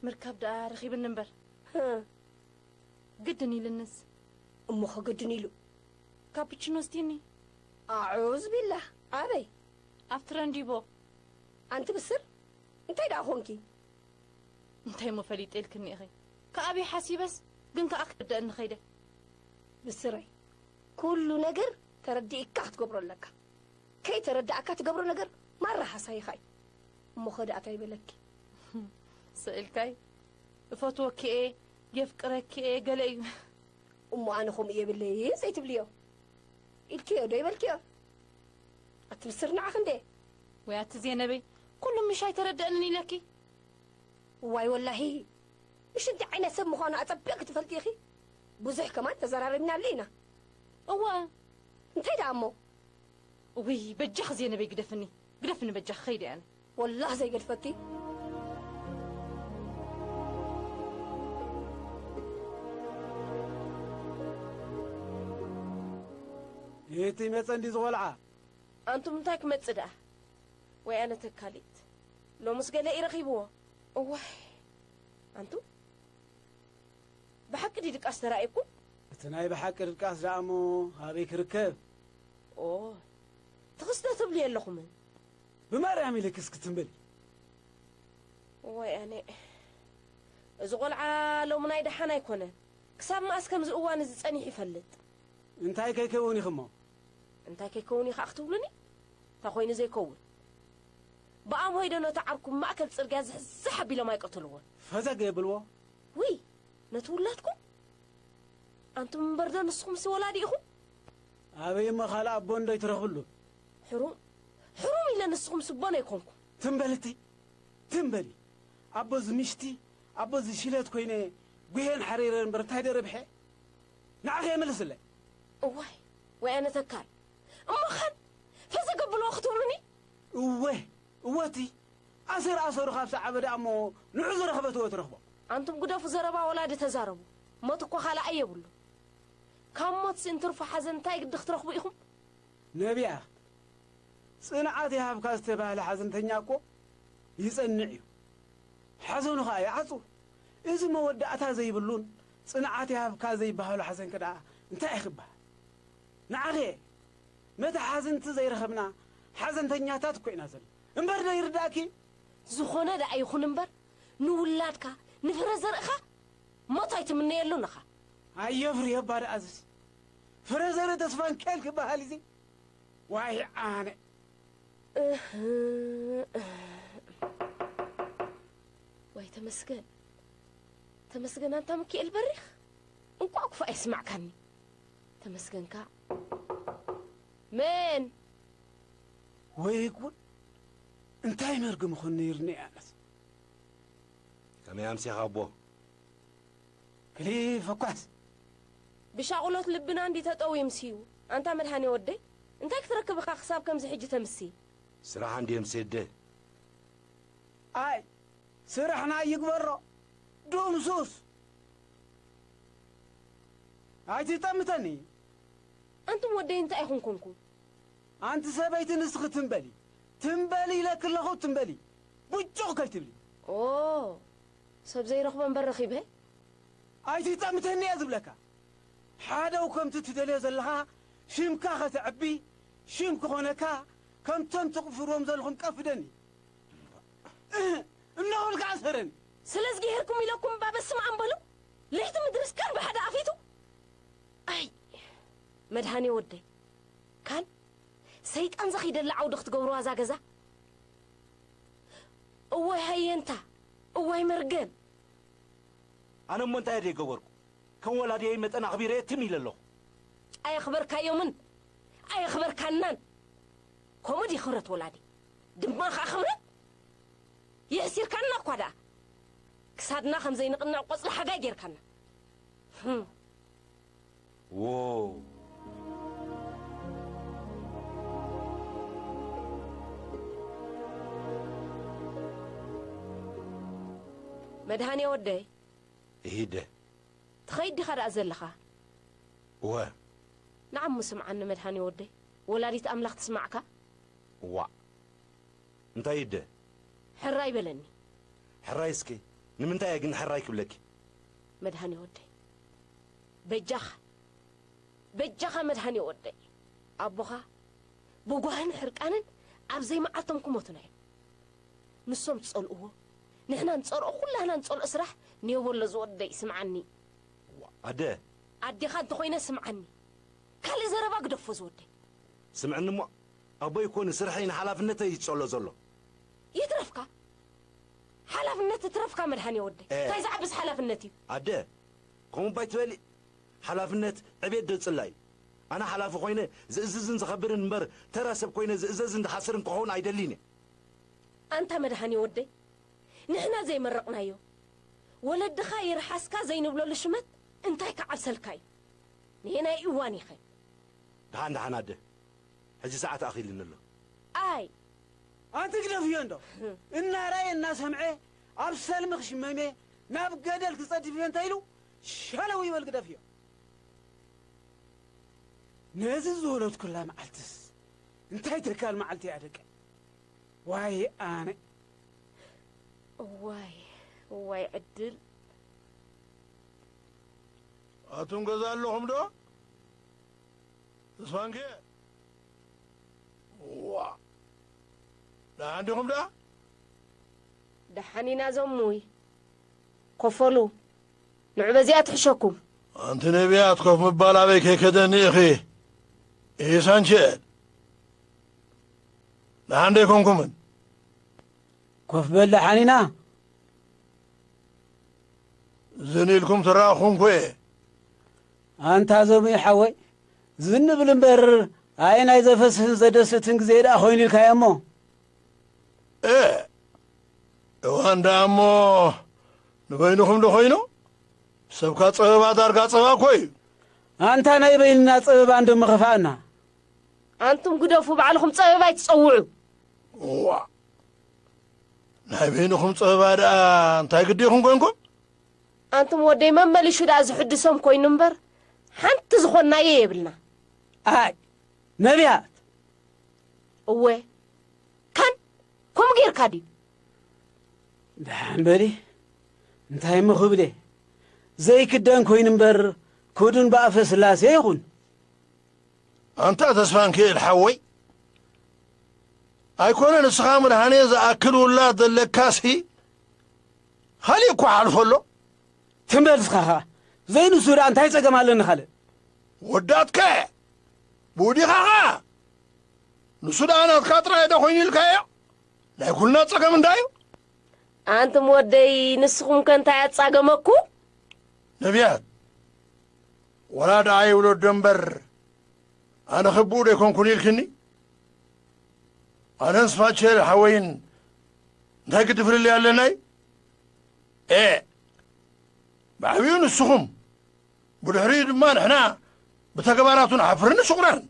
ምርካብ ደኣ ረኺብኒ እምበር። ህእ። ግድን ኢልንስ። እሞ ኸግድን ኢሉ። ካፕችኖ ስቲኒ። ኣዑዝ ቢላህ። ኣበይ? ኣብ ትረንዲቦ። ኣንቲ ብስር፣ እንታይ ደኣ ኾንኪ? እንታይ እሞ ፈሊጠ ኢልክኒ ኢኺ? ከኣበይ ሓሲበስ፣ ግን ከኣ ክርደአኒ ኸይደ። ብስረይ፣ ኩሉ ነገር ተረዲእካ ክትገብሮ ኣለካ። ከይተረዳእካ ትገብሮ ነገር ማራ ሓሳይኻ እዩ። እሞ ኸ ደኣ እንታይ በለኪ? ስእልካይ፣ እፈትወኪ እየ፣ የፍቅረኪ እየ፣ ገለ እዩ። እሞ ኣነ ከምኡ የብለይን ዘይትብልዮ ኢልክዮ ዶ ይበልክዮ? ኣቲ ብስር ንዓኺ እንዴ? ወይ ኣቲ ዜነበይ፣ ኩሉ ምሽ ኣይተረደእንን ኢለኪ። እዋይ ወላሂ፣ ምሽ እንታይ ዓይነት ሰብ ምዃኑ ኣጸቢቕኪ ትፈልጢ ኢኺ። ብዙሕ ከማን ተዘራሪብናሉ ኢና። እወ። እንታይ ደኣ እሞ? ውይ፣ በጃኺ ዜነበይ ግደፍኒ፣ ግደፍኒ በጃኺ፣ ኸይደ ኣነ። ወላህ ዘይገድፈኪ። እቲ መጸ እንዲ ዝቖልዓ። ኣንቱም እንታይ ክመጽእ ደኣ? ወይ ኣነ ተካሊት። ሎምስ ገለ እዩ ረኺብዎ። እዋይ፣ ኣንቱም ብሓቂ ድዩ ድቃስ ተራእየኩም? እቲ ናይ ብሓቂ ድቃስ ደኣ እሞ ኣበይ ክርከብ? ኦ፣ ትኽስተ ትብሉ የለኹምን። ብማርያም ኢለኪ እስኪ ትም በሊ። እዋይ ኣነ፣ እዚ ቖልዓ ሎሚ ናይ ደሓን ኣይኮነን። ክሳብ መኣስ ከምዚ እዋን እዚ ጸኒሑ ይፈልጥ? እንታይ ከይከውን ኢኺ እሞ? እንታይ ከይከውን ኢኻ ክትብሉኒ? እንታይ ኮይኑ ዘይከውን? ብኣምሆይ ዶ ነቲ ዓርኩም ማእከል ጽርግያ ዝሕዝሕ ኣቢሎም ኣይቀተልዎን? ፈዘግ የብልዎ። ውይ፣ ነቲ ውላድኩም? ኣንቱም እምበር ዶ ንስኹምሲ ወላዲ ኢኹም? ኣበይ እሞ ካልእ ኣቦ እንዶ ኣይትረኽብሉ? ሕሩም፣ ሕሩም ኢለ ንስኹምሲ ኣቦ ኣይኮንኩም። ትም በልቲ፣ ትም በሊ። ኣቦ ዝምሽቲ፣ ኣቦ ዝሽለት ኮይነ ጉሄን ሓሪረ እምበር እንታይ ዶ ረብሐ? ንዓኺ እየ መልስለይ። እዋይ፣ ወይ ኣነ ተካል። እሞ ኸን ፈዘግ ኣብልዎ ክትብሉኒ? እወ፣ እወ እቲ ኣሰር ኣሰሩ ካብ ሰዓበ ደኣ እሞ ንዑ ዝረኽበትዎ ትረኽቦ። ኣንቱም ግደፉ ዘረባ ወላዲ ተዛረቡ። ሞት እኮ ካልኣይ የብሉ። ካብ ሞትሲ እንትርፎ ሓዘን እንታይ ግዲ ክትረኽቡ ኢኹም? ነቢያ፣ ጽንዓት ይሃብካ ዝተባህለ ሓዘንተኛ እኮ ይጸንዕ እዩ። ሓዘኑ ኸኣ ይዓጹ። እዚ መወዳእታ ዘይብሉን ጽንዓት ይሃብካ ዘይበሃሎ ሓዘንከ ደኣ እንታይ እዩ ክበሃል? ንዓኺ መተሓዝንቲ ዘይረኸብና ሓዘንተኛታት እኮ ኢና ዘለና። እምበር ዶ ይርዳእኪ? ዝኾነ ደኣ ይኹን እምበር፣ ንውላድካ፣ ንፍረ ዘርእኻ ሞት ኣይትምነየሉን ኢኻ። ኣየፍርዮ እባ ደኣ እዝስ። ፍረ ዘርኢ ተስፋንኪኤል ክበሃል እዚ። ዋይ ኣነ። እህ፣ እህ። ዋይ ተመስገን። ተመስገን ኣንታ ሚኪኤል በሪኽ። እንቋዕ ክፉእ ኣይስማዕካኒ። ተመስገንካ። መን? ወይ ጉድ። እንታይ መርገም ይኾን ነይርኒ ኣነስ። ከመይ ኣምሲኻ ኣቦ? ክሊ ፈኳስ። ብሻቑሎት ልብና እንዲ ተጠውዩ ምስዩ። ኣንታ መድሃኔ ወደይ፣ እንታይ ክትረክብ ኢኻ ክሳብ ከምዚ ሕጂ ተምሲ? ስራሕ እንዲ ምስየ ኣደ። ኣይ፣ ስራሕና ይግበሮ። ድምሱስ። ኣይትጠምተኒ። ኣንቱም ወደይ እንታይ ኢኹም ኮንኩም? ኣንቲ ሰበይቲ ንስኺ ትም በሊ። ትም በሊ ኢለኪ ኣለኹ ትም በሊ። ቡጩቕ ከይትብሊ። ኦ፣ ሰብ ዘይረኽቦ እምበር ረኺበ? ኣይትጠምተኒ እየ ዝብለካ። ሓደው ከምቲ ትደልዮ ዘለኻ ሽምካ ከተዕቢ፣ ሽም ክኾነካ፣ ከምቶም ትቕፍርዎም ዘለኹም ቀፍደኒ። እነኹል ከኣ ሰረኒ። ስለዝጊሄርኩም ኢለኩም እባ በስመ ኣብ በሉ። ለይቲ ምድርስ ቀን ብሓደ ኣፊቱ። ኣይ፣ መድሃኔ ወደይ። ካን ሰይጣን ዘኺደላ ዓውዲ ክትገብርዋ እዛ ገዛ። እዋይ ሃየንታ፣ እዋይ መርገም። ኣነ እሞ እንታይ እየ ዘይገበርኩ? ከም ወላዲየይ መጠን ኣኽቢረየ ትም ኢለ ኣለኹ። ኣየኽበርካዮምን ኣየኽበርካናን። ከምኡ ድዩ ክብረት ወላዲ? ድማ ኸኣ ክብረት? የሕሲርካና እኳ ደኣ። ክሳድና ከም ዘይንቕንዕ ቆጽሊ ሓጋይ ጌርካና። ህም። ዎ። መድሃኔ ወደይ። እሂደ። ትኸይድ ዲኻ ደኣ ዘለኻ? እወ። ንዓሙ ስምዓኒ መድሃኔ ወደይ። ወላዲት ኣምላኽ ትስማዕካ? እዋእ። እንታይ እደ? ሕራይ በለኒ። ሕራይ እስኪ። ንምንታይ እየ ግን ሕራይ ክብለኪ? መድሃኔ ወደይ፣ በጃኻ፣ በጃኻ መድሃኔ ወደይ። ኣቦኻ ብጓህን ሕርቃንን ኣብ ዘይመዓልቶም ክሞቱና እዮም። ንሶም ዝጸልእዎ፣ ንሕና ንጸልኦ፣ ኩላህና ንጸልኦ ስራሕ ኔው በሎ ዝወደይ፣ ስምዓኒ። ኣደ። ኣዴኻ እንተኾይነ ስምዓኒ። ካልእ ዘረባ ግደፎ ዝወደይ። ስምዕኒ እሞ፣ ኣቦይ እኮ ንስርሐይ ንሓላፍነተይ እዩ ዝጸሎ ዘሎ። ይትረፍካ። ሓላፍነት ይትረፍካ መድሃኔ ወደይ። እ። እንታይ ዝዓብስ ሓላፍነት እዩ? ኣደ፣ ከምኡ እባ ኣይትበሊ። ሓላፍነት ዕቤት ደጽላ እዩ። ኣነ ሓላፊ ኮይነ ዝእዝዝን ዝኸብርን እምበር፣ ተራ ሰብ ኮይነ ዝእዘዝን ዝሓስርን ክኸውን ኣይደልን እየ። ኣንታ መድሃኔ ወደይ፣ ንሕና ዘይመረቕናዮ፣ ወለድኻ ይርሓስካ ዘይንብለሉ ሽመት እንታይ ክዓብሰልካ እዩ? ንየናይ እዋን ኢኸ? ደሓን ደሓን ኣደ፣ ሕጂ ሰዓት ኣኺልኒ ኣሎ። ኣይ። ኣንቲ ግደፍዮ እንዶ። እናረኣየ እናሰምዐ ኣብ ሰልሚ ክሽመም እየ፣ ናብ ገደል ክጸድፍ እየ እንተ ኢሉ ሸለው ይበል ግደፍዮ። ነዚ ዝወለድኩላ መዓልትስ እንታይ ተካል መዓልቲ እያ ደቀይ? ዋይ ኣነ። እዋይ፣ እዋይ ዕድል። ኣቱም ገዛ ኣለኹም ዶ? ተስፋንኬ? ዋ። ደሓን ዲኹም ደኣ? ደሓን ኢና ዞሙይ። ኮፈሉ። ንዑ በዚኣ ትሕሸኩም። ኣንቲ ነቢያት ኮፍ ምባል ኣበይ ከይከደኒ ኢኺ? ኢሳንቸል። ደሓን ደይኮንኩምን? ኮፍ በል ደሓን ኢና። ዝን ኢልኩም ተራእኹም ኮየ። ኣንታ ዞሙይ ሓወይ፣ ዝን ብል እምበር ኣየናይ ዘፈስህን ዘደስትን ግዜ ደኣ ኮይኑ ኢልካዮ እሞ። እ፣ እዋን ደኣ እሞ ንበይንኹም ዶ ኮይኑ? ሰብካ ጸበባ ዳርጋ ጸባ እኮ እዩ። ኣንታ ናይ በይንና ጸበባ እንዶ ምኸፍኣና። ኣንቱም ግደፉ፣ ባዕልኹም ጸበባ ኣይትጸውዑ። እዋ፣ ናይ በይንኹም ጸበባ ደኣ እንታይ ግዲ ኢኹም ኮንኩም? ኣንቱም ወደይ መመሊሹ ደኣ ዝሕድሶም ኮይኑ እምበር ሓንቲ ዝኾንናዮ የብልና። ኣይ፣ ነቢያት። እወ፣ ካን ከምኡ ጌርካ ድዩ? ደሓን በሊ፣ እንታይ እሞ ክብል እየ? ዘይክደን ኮይኑ እምበር ክዱን ብኣፈ ስላሴ ይኹን። ኣንታ ተስፋንክኤል ሓወይ፣ ኣይኮነ ንስኻ መድሃኔ ዝኣክል ውላድ ዘለካሲ፣ ኻሊእ እኮ ሓልፎ ኣሎ። ትም በል እስኻ ኸኣ፣ ዘይንሱ ደኣ እንታይ ጸገም ኣለኒ ካልእ? ወዳትከ፣ ብኡ ዲኻ ኸኣ? ንሱ ደኣ ናትካ ጥራይ ዶ ኮይኑ ኢልካዮ? ናይ ኩልና ጸገም እንዳ እዩ። ኣንቱም ወደይ፣ ንስኹም ከ እንታይ ኣጻገመኩም? ነቢያት፣ ወላ ደኣ ይውለዶ እምበር፣ ኣነ ኽብኡ ዶ ኣይኮንኩን ኢልክኒ? ኣነን ስፋቸል ሓወይን እንታይ ግዲ ፍልልይ ኣለና እዩ? ኤ፣ ብዓብዩ ንስኹም፣ ብድሕሪኡ ድማ ንሕና ብተግባራቱ ንሓፍርን ንሽቑረርን።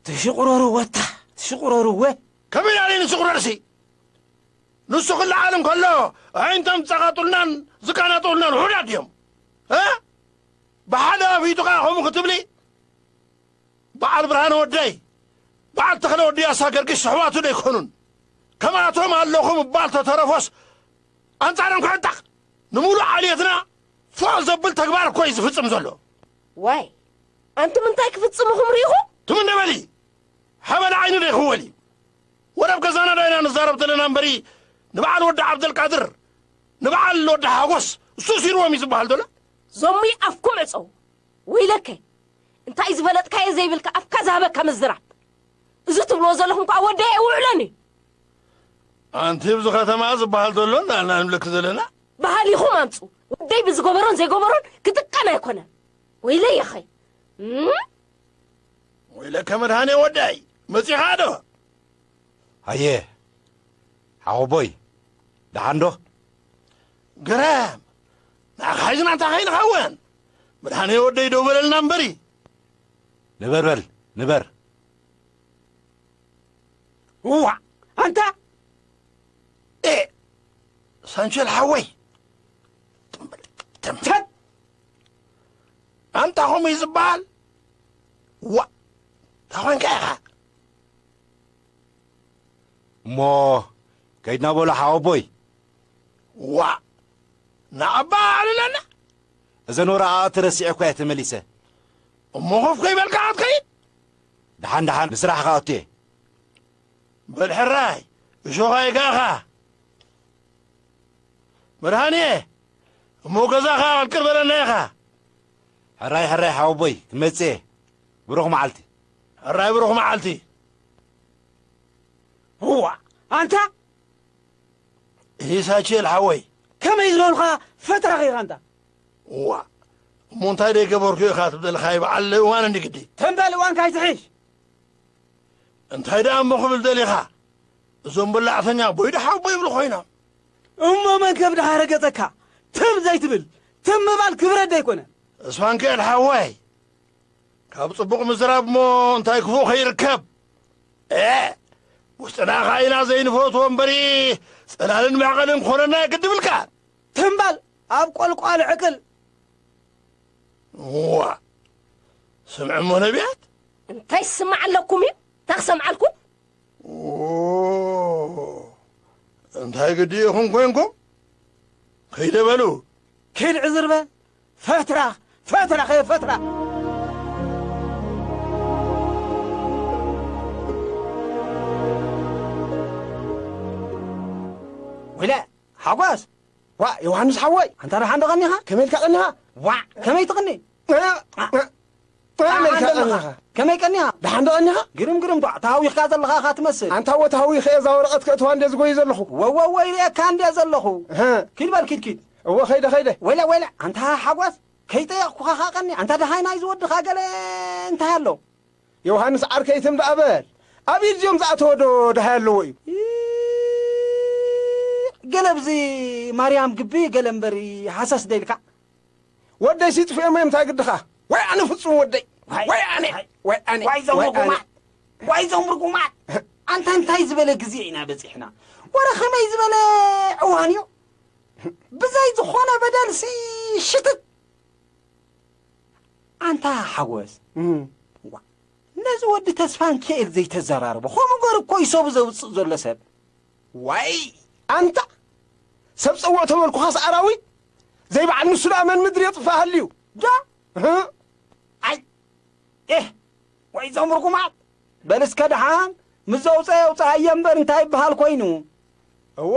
ትሽቑረሩ ወታ፣ ትሽቑረሩ ወ። ከመይ ኢልና ንሽቑረርሲ? ንሱ ክለዓል እንከሎ ኣዒንቶም ዝጸቓጡልናን ዝቃናጠሉናን ውሑዳት ድዮም? እ? ብሓደ ኣፍ ሒዙ ኸኣ ከምኡ ክትብሊ? በዓል ብርሃነ ወደይ፣ በዓል ተኽለ ወዲ ያሳ ገርግሽ ኣሕዋቱ ዶ ኣይኮኑን? ከምኣቶም ኣለኹ ምባል ተተረፎስ ኣንጻሮም ክዕጠቕ፣ ንምሉእ ዓልየትና ፎእ ዘብል ተግባር እኮ እዩ ዝፍጽም ዘሎ። ዋይ፣ ኣንቱም እንታይ ክፍጽሙኹም ርኢኹም? ትም እንደ በሊ፣ ሓበላ ዓይኒ ዶ ይኽወል እዩ? ወረ ኣብ ገዛና ዶ ኢና ንዛረብ ዘለና እምበሪ፣ ንበዓል ወዲ ዓብደልቃድር፣ ንበዓል ወዲ ሓጎስ፣ እሱ ሲርዎም እዩ ዝበሃል ዘሎ። ዞሙይ ኣፍኩም ዕጸው። ወይለከ፣ እንታይ ዝፈለጥካዮ ዘይብልካ ኣፍካ ዝሃበካ ምዝራብ። እዚ ትብልዎ ዘለኹም ከኣ ወደይ ኣይውዕሎን እዩ። ኣንቲ ኣብዚ ከተማ ዝበሃል ዘሎ እንዳልና ንብለኪ ዘለና። በሃሊኹም ኣምጹ። ወደይ ብዝገበሮን ዘይገበሮን ክጥቀን ኣይኮነን። ወይለይ የኸይ። እም? ወይለከ መድሃኔ ወደይ፣ መጺኻ ዶ? ሃየ፣ ሓወቦይ፣ ደሓን ዶ? ግረም፣ ንዓኻ ሒዝና እንታይ ከይንኸውን? መድሃኔ ወደይ ደው በለልና እምበሪ። ንበር በል፣ ንበር። እዋ፣ ኣንታ! ኤ፣ ሳንቸል ሓወይ። ትም በል፣ ትም። ቸት! ኣንታ ኸምኡ እዩ ዝበሃል? ዋ፣ እንታይ ኾንካ ኢኻ? እሞ ከይድና በሎ ሓወቦይ። ዋእ! ንዓባ ኣዕልለና። እዘን ወረቓቕቲ ረሲዐ እኳ እየ ተመሊሰ። እሞ ኮፍ ከይበልካ ክትከይድ? ደሓን ደሓን ንስራሕ ከኣቱ እየ። በል ሕራይ፣ እሾኻ ይጋኻ። መድሃኔ፣ እሞ ገዛኻ ቅርቅር በለና ኢኻ። ሕራይ ሕራይ ሓወቦይ፣ ክመጽእ እየ። ብሩኽ መዓልቲ። ሕራይ ብሩኽ መዓልቲ። እዋ፣ ኣንታ ኢሳችኤል ሓወይ። ከመይ ዝበልካ ፈትራኺ ኢኻ ኣንታ? እዋ፣ እሞ እንታይ ደይገበርኩ ኢኻ ትብለልካ? በዓል እዋን እንዲ ግዲ። ተንበል እዋን ካይትሕሽ። እንታይ ደኣ እሞ ክብል ደሊኻ? እዞም በላዕተኛ ቦይ ደሓቦ ይብሉ ኮይኖም። እሞ መን ከብድኻ ረገጸካ? ትም ዘይትብል፣ ትም ምባል ክብረት ደይኮነ? እስፋንክኤል ሓወይ፣ ካብ ጽቡቕ ምዝራብ እሞ እንታይ ክፉእ ከይርከብ? ኤ፣ ውስጥና ኸኣ ኢና ዘይንፈትዎ እምበሪ፣ ጽላልን መዕቐንን ክኾነና ግዲ ብልካ። ትም በል፣ ኣብ ቆልቋል ዕቅል። ዋ፣ ስምዒ እሞ ነቢያት። እንታይ ስማዕ ኣለኩም እዩ? እንታይ ክሰምዓልኩም? ኦ፣ እንታይ ግዲ ኢኹም ኮንኩም? ከይደ በሉ። ኪድ ዕዝር በል። ፈትራኽ፣ ፈትራኽ፣ እየ ፈትራኽ። ወይለ፣ ሓጎስ። ዋ፣ ዮሃንስ ሓወይ። ኣንታ ደሓን ዶ ቀኒኻ? ከመይ ኢልካ ቀኒኻ? ዋ፣ ከመይ ትቕኒ? እ፣ እ፣ እ፣ ከመይ ኢልካ ደሓን ቀኒኻ? ከመይ ቀኒኻ? ደሓን ዶ ቀኒኻ? ግርም፣ ግርም፣ ኳዕ፣ ተሃዊኽካ ዘለኻ ኢኻ ትመስል። ኣንታ እወ ተሃዊኸ እየ እዛ ወረቐት ከእትዋ እንደ ዝጎይ ዘለኹ። ወወወ፣ ይርእየካ እንደ ዘለኹ። እህ። ኪድ በል፣ ኪድ፣ ኪድ። እወ፣ ኸይደ፣ ኸይደ። ወይለ፣ ወይለ፣ ኣንታ ሓጎስ፣ ከይጠየቕኩኻ ኸኣ ቀኒ። ኣንታ ደሃይ ናይዚ ወድኻ ገለ እንታይ ኣሎ? ዮሃንስ ዓርከይ ትም ደኣ በል። ኣብ ኢድ እዚኦም ዝኣተወ ዶ ደሃይ ኣለዎ እዩ? ኢ-፣ ገለ ብዚ ማርያም ግቢ ገለ እምበሪ ሃሰስ ደይልካ? ወደይ ሲጥፍኦም እዮም እንታይ ግድኻ? ወይ ኣነ ፍጹም ወደይ። ዋይ፣ ወይ ኣነ፣ ዋይ፣ ወይ ኣነ፣ ዋይ ዞም ወይ ኣነ። ርጉማት፣ ዋይ ዞም ርጉማት። ኣንታ እንታይ ዝበለ ግዜ ኢና በጺሕና? ወረ ከመይ ዝበለ እዋን እዩ? ብዘይ ዝኾነ በደልሲ ሽትት። ኣንታ ሓጎስ። እም። ዋ፣ ነዚ ወዲ ተስፋንኪኤል ዘይተዘራርቦ፣ ከምኡ ገሩ እኮ እዩ ሰቡ ዘውጽእ ዘሎ ሰብ። ዋይ፣ ኣንታ ሰብ ጸውዕ ተበልኩኻስ ኣራዊት፣ ዘይበዓል ንሱ ደኣ መን ምድሪ የጥፍእ ሃልዩ? ዶ? እህ? ኣይ፣ ኤህ፣ ወይ ዞም ርጉማት። በል እስከ ደሓን፣ ምስ ዘውጽአ የውጽኣዮ እምበር እንታይ ይበሃል ኮይኑ? እወ፣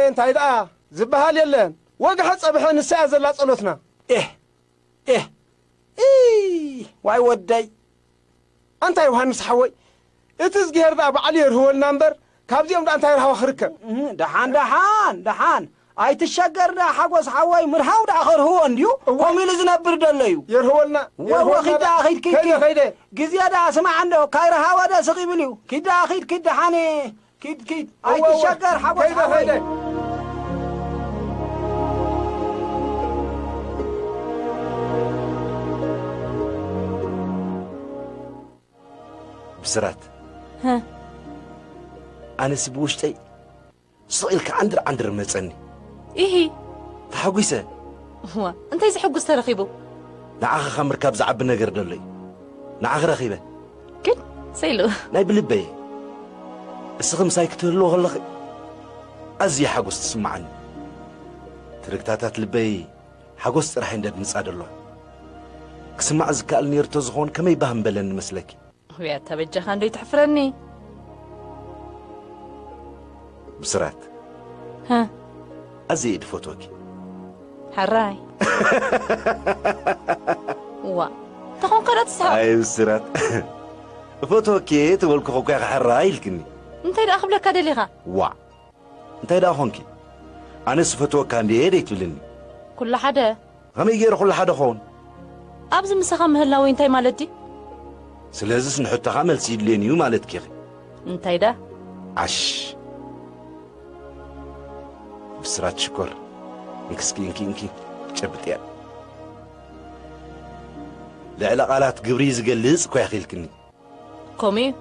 እንታይ ደኣ ዝበሃል የለን። ወግሐ ጸብሐ ንሳ እያ ዘላ ጸሎትና። ኤህ፣ ኤህ፣ ኢህ፣ ዋይ ወደይ። ኣንታ ዮሃንስ ሓወይ፣ እቲ እዝግሄር ደኣ ባዕሉ የርህወልና እምበር፣ ካብዚኦም ደኣ እንታይ ረሃዋ ክርከብ? እህ፣ ደሓን፣ ደሓን፣ ደሓን። ኣይትሸገር ደኣ ሓጎስ ሓወይ፣ ምርሃው ደኣ ከርህዎ እንድዩ። እወ። ከምኡ ኢሉ ዝነብር ደሎ እዩ። የርህወልና፣ ወወ፣ የርህወልና ኪድ ደኣ። ደኣ ኪድ፣ ኪድ፣ ከይደ፣ ኪድ። ከይደ። ግዜ ደኣ ስማዕ እንዶ፣ ካይረሃወ ደስ ቂብል እዩ። ኪድ ደኣ ኪድ፣ ኪድ፣ ደሓን። ኪድ፣ ኪድ። እወ፣ እወ። ኣይትሸገር ሓጎስ ከይደ፣ ሓወይ። ከይደ። ብስራት። ሀ? ኣነሲ ብውሽጠይ ስቕ ኢልካ ዓንድር ዓንድር መጸኒ። ኢሂ። ተሓጒሰ። እዋ፣ እንታይ ዘሐጉስ ተረኺቡ? ንዓኺ ካብ ምርካብ ዝዓቢ ነገር ደሎ እዩ። ንዓኺ ረኺበ። ግን፣ ሰይሉ። ናይ ብልበይ። እስኺ ምሳይ ክትህልዎ ከለኺ፣ ኣዝየ ሓጎስ ትስምዓኒ። ትርግታታት ልበይ ሓጎስ ጥራሕ እየን ደድምጻ ደለዋ። ክስማዕ ዝከኣል ነይሩ ተዝኸውን ከመይ ባህ ምበለኒ መስለኪ? ውይ፣ ኣታ በጃኻ እንዶ ይትሕፍረኒ። ብስራት። ሀ? ኣዝየ እየ ድፈትወኪ። ሕራይ። ዋ፣ ተኾንካ ዶ ትስሕቕ? ኣይ ብስራት። እፈትወኪ እየ ተበልኩኺ እኮ ኢኻ ሕራይ ኢልክኒ። እንታይ ደኣ ክብለካ ደሊኻ? ዋእ። እንታይ ደኣ ኾንኪ? ኣነስ እፈትወካ እንድየ ደይትብልኒ? ኩሉ ሓደ። ከመይ ገይረ ኩሉ ሓደ ኸውን? ኣብዚ ምሳኻ ምህላወይ እንታይ ማለት ድዩ? ስለዚስ ንሕቶኻ መልሲ ይድልየኒ እዩ ማለትኪ ኢኺ። እንታይ ደኣ? ዓሽ። ብስራት ሽኮር። እንክስኪ፣ እንኪ፣ እንኪ። ጨብጥያ። ልዕሊ ቃላት ግብሪ ዝገልጽ እኮ ኢኺ ኢልክኒ። ከምኡ እዩ።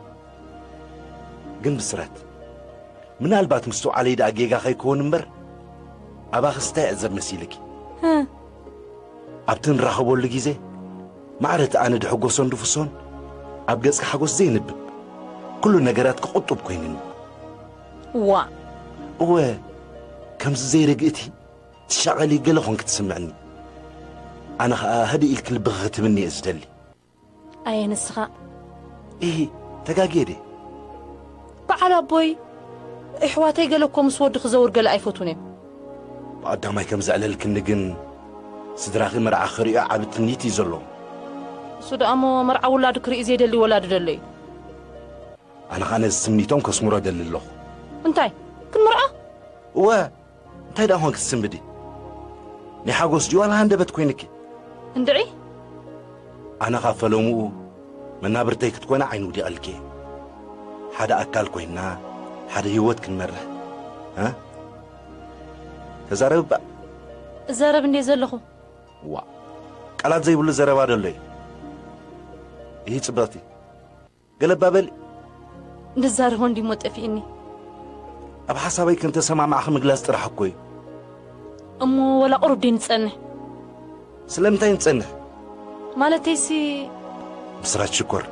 ግን ብስራት፣ ምናልባት ምስትውዓለይ ደኣ ጌጋ ከይከውን እምበር፣ ኣባኽስ እንታይ እዕዘብ መሲልኪ? ህ። ኣብቲ ንራኸበሉ ግዜ፣ ማዕረ እቲ ኣነ ድሕጎሶን ድፍሶን፣ ኣብ ገጽኪ ሓጎስ ዘይንብብ፣ ኩሉ ነገራትኪ ቁጡብ ኮይኑኒ። ዋእ። እወ፣ ከምዚ ዘይርግእቲ፣ ትሻቐሊ ገለ ኾንኪ ትስምዕኒ። ኣነ ኸኣ ህድእ ኢልኪ ልብኺ ክትብኒ እየ ዝደሊ። ኣየ ንስኻ። ኢሂ፣ ተጋግየ ድየ? በዓል ኣቦይ፣ ኣሕዋተይ ገለ እኮ ምስ ወዲ ክዘውር ገለ ኣይፈቱን እዮም። ብቐዳማይ ከም ዘዕለልክኒ ግን፣ ስድራኺ መርዓ ክርእዮ ዓቢ ትምኒት እዩ ዘለዎም። እሱ ደኣ እሞ መርዓ ውላዱ ክርኢ ዘይደሊ ወላዲ ደሎ እዩ። ኣነ ኸኣ ነዚ ትምኒቶም ከስምሮ ደሊ ኣለኹ። እንታይ? ክንምርዖ? እወ፣ እንታይ ደኣ ኾንኪ ትስንብዲ? ናይ ሓጎስ ድዩ ዋላ ሃንደበት ኮይንኪ? እንድዒ? ኣነ ካብ ፈለምኡ መናብርተይ ክትኮና ዓይኒ ውዲቐልኪ እየ። ሓደ ኣካል ኮይንና፣ ሓደ ህይወት ክንመርሕ። እ? ተዛረቢ እባ። እዛረብ እንዴ ዘለኹ? ዋእ፣ ቃላት ዘይብሉ ዘረባ ደሎ እዩ። ይሂ ጽብቕቲ። ገለ እባ በሊ። ንዛረቦ እንዲሞ ጠፊእኒ። ኣብ ሓሳበይ ከም ተሰማማዕኺ ምግላጽ ጥራሕ እኮ እዩ። እሞ ወላ ቁሩብ ድዩ ንጸንሕ? ስለምንታይ ንጸንሕ? ማለተይሲ ብስራት ሽኮር፣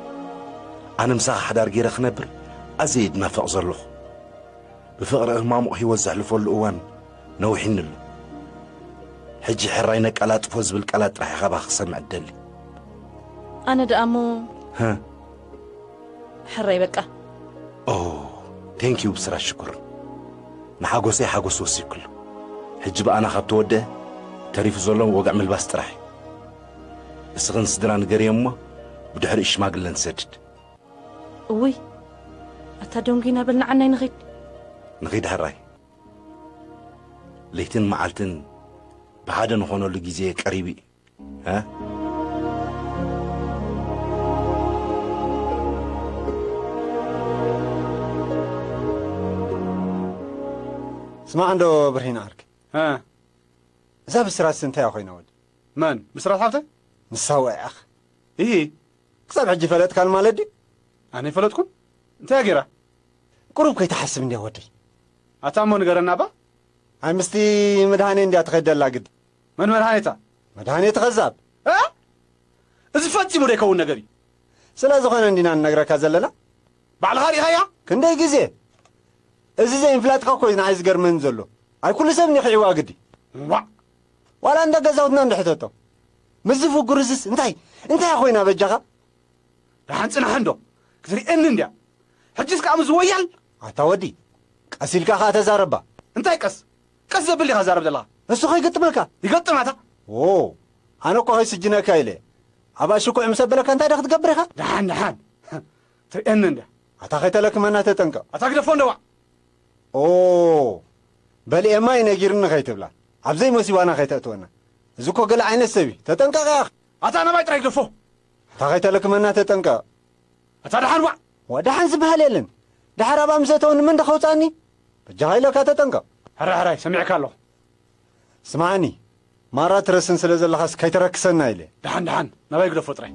ኣነ ምሳኺ ሓዳር ገይረ ክነብር ኣዝየ ድናፈቕ ዘለኹ። ብፍቕሪ ህማሙቕ ህይወት ዘሕልፈሉ እዋን ነዊሕኒ ኣሎ። ሕጂ ሕራይ ነቀላጥፎ ዝብል ቃላት ጥራሕ ኢኻ ባኺ ክሰምዕ እደሊ። ኣነ ደኣ እሞ፣ ህ። ሕራይ በቃ። ኦ፣ ቴንክ ዩ ብስራት ሽኮር። ንሓጎሰይ ሓጎስ ወሲኩሉ። ሕጂ ብኣና ካብ ተወደአ፣ ተሪፉ ዘሎ ወግዒ ምልባስ ጥራሕ እዩ። እስኽን ስድራ ንገርዮ እሞ፣ ብድሕሪኡ ሽማግለ ንሰድድ። እውይ፣ ኣታ ደንጉይና በል ንዓናይ ንኺድ። ንኺድ ሕራይ። ለይትን መዓልትን ብሓደ ንኾነሉ ግዜ ቀሪቡ እዩ። እ? ስማዕ እንዶ ብርሂን ዓርኪ። እ። እዛ ብስራትስ እንታይ እያ ኮይና ወዲ? መን? ብስራት ሓፍተ? ንሳ ውዕያኽ። ኢሂ። ክሳብ ሕጂ ፈለጥካን ማለት ድዩ? ኣነ ኣይፈለጥኩን። እንታይ እያ ገይራ? ቁሩብ ከይትሓስብ እንድያ ወደይ። ኣታ እሞ ንገረና እባ። ኣይ ምስቲ መድሃኔ እንድያ ትኸይድ ደላ ግዲ። መን መድሃኔታ? መድሃኔ እቲ ኸዛብ። እ? እዚ ፈጺሙ ዘይከውን ነገር እዩ። ስለ ዝኾነ እንዲና ንነግረካ ዘለና። ባዕልኻ ሪኢኻያ? ክንደይ ግዜ? እዚ ዘይምፍላጥካ እኮ እዩ ንዓይ ዝገርመኒ ዘሎ። ኣይ ኩሉ ሰብ ንኺዕዋ ግዲ። ዋዕ! ዋላ እንዳ ገዛውትና እንድሕተቶ። ምስዚ ፍጉርዝስ እንታይ፣ እንታይ ኮይና በጃኻ? ደሓን ጽናሕ እንዶ፣ ክትርእየኒ እንድያ። ሕጅስ ከኣ ምስ ወያል? ኣታ ወዲ፣ ቀስ ኢልካ ከኣ ተዛረባ። እንታይ ቀስ? ቀስ ዘብል ኢኻ ዛረብ ዘለኻ። እሱ ከይገጥመካ? ይገጥማታ። ዎ፣ ኣነ እኮ ከይስጅነካ ኢለ። ኣብኣ ሽኩዕ ምስ ኣበለካ እንታይ ዶ ክትገብር ኢኻ? ደሓን፣ ደሓን። ትርእየኒ እንድያ። ኣታ ከይተለክመና ተጠንቀቕ። ኣታ ግደፎ እንደዋ። ኦ፣ በሊኤማ እዩ ነጊርኒ ከይትብላ። ኣብ ዘይመሲዋና ከይተእትወና። እዚ እኮ ገለ ዓይነት ሰብ እዩ። ተጠንቀቕ ኢኻ። ኣታ ናባይ ጥራይ ግደፎ። ኣታ ከይተለክመና ተጠንቀቕ። ኣታ ደሓን ዋዕ። ወደሓን ዝበሃል የለን። ድሓር ኣብኣ ምስ ኣተወኒ መን ዶ ከውጻኒ? በጃኻ ኢለካ ተጠንቀቕ። ሕራይ፣ ሕራይ፣ ሰሚዕካ ኣለኹ። ስምዓኒ፣ ማራ ትረስን ስለ ዘለኻስ ከይተረክሰና ኢለ። ደሓን፣ ደሓን፣ ናባይ ግደፎ ጥራይ።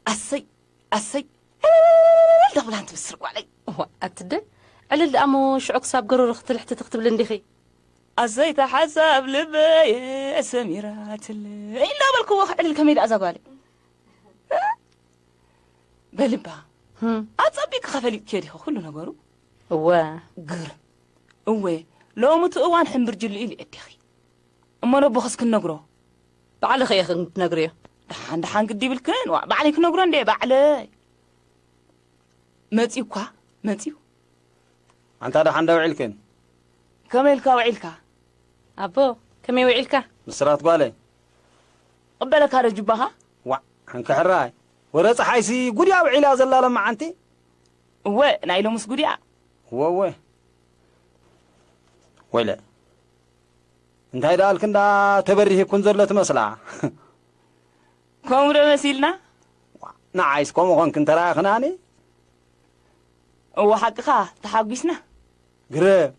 ኣሰይ፣ ኣሰይ፣ ዕልል ደብላን ትብስር ጓለይ። እዋ፣ ኣትደ፣ ዕልል ደኣ እሞ ሽዑ ክሳብ ገረሩ ክትልሕትቲ ክትብል እንዲኺ። ኣሰይ ተሓሳብ ልበየ ሰሚራትለይ እንዳበልክዎ ክዕልል ከመይ ደኣ እዛ ጓለይ። በልባ፣ ህም። ኣጸቢቅኪ ከፈሊጥክዮ ዲኺ ኩሉ ነገሩ? እወ። ግርም። እወ፣ ሎሚ እቲ እዋን ሕምብርጅል ኢሉ የዲኺ። እሞ ነቦኽስ ክንነግሮ? ባዕልኺ ኢኺ ክትነግርዮ። ደሓን፣ ደሓን ግዲ ይብልክን። ዋ፣ ባዕለይ ክነግሮ እንዴ፣ ባዕለይ። መጺኡ እኳ፣ መጺኡ። ኣንታ ደሓን ዶ ውዒልክን? ከመይ ኢልካ ውዒልካ? ኣቦ፣ ከመይ ውዒልካ? ብስራት ጓለይ። ቅበለካ ዶ ጁባኻ? ዋዕ፣ ሕንክሕራይ። ወረ ጸሓይሲ ጉድ እያ ውዒላ ዘላ ለመዓንቲ። እወ፣ ናይ ሎምስ ጉድ እያ። እወ፣ እወ። ወይለ። እንታይ ደኣልክ እንዳ ተበሪህ ይኩን ዘሎ ትመስላ። ከምኡ ዶ መሲልና? ንዓይስ ከምኡ ኾንክ እንተረኣኽናኒ? እወ፣ ሓቅኻ፣ ተሓጒስና። ግርም፣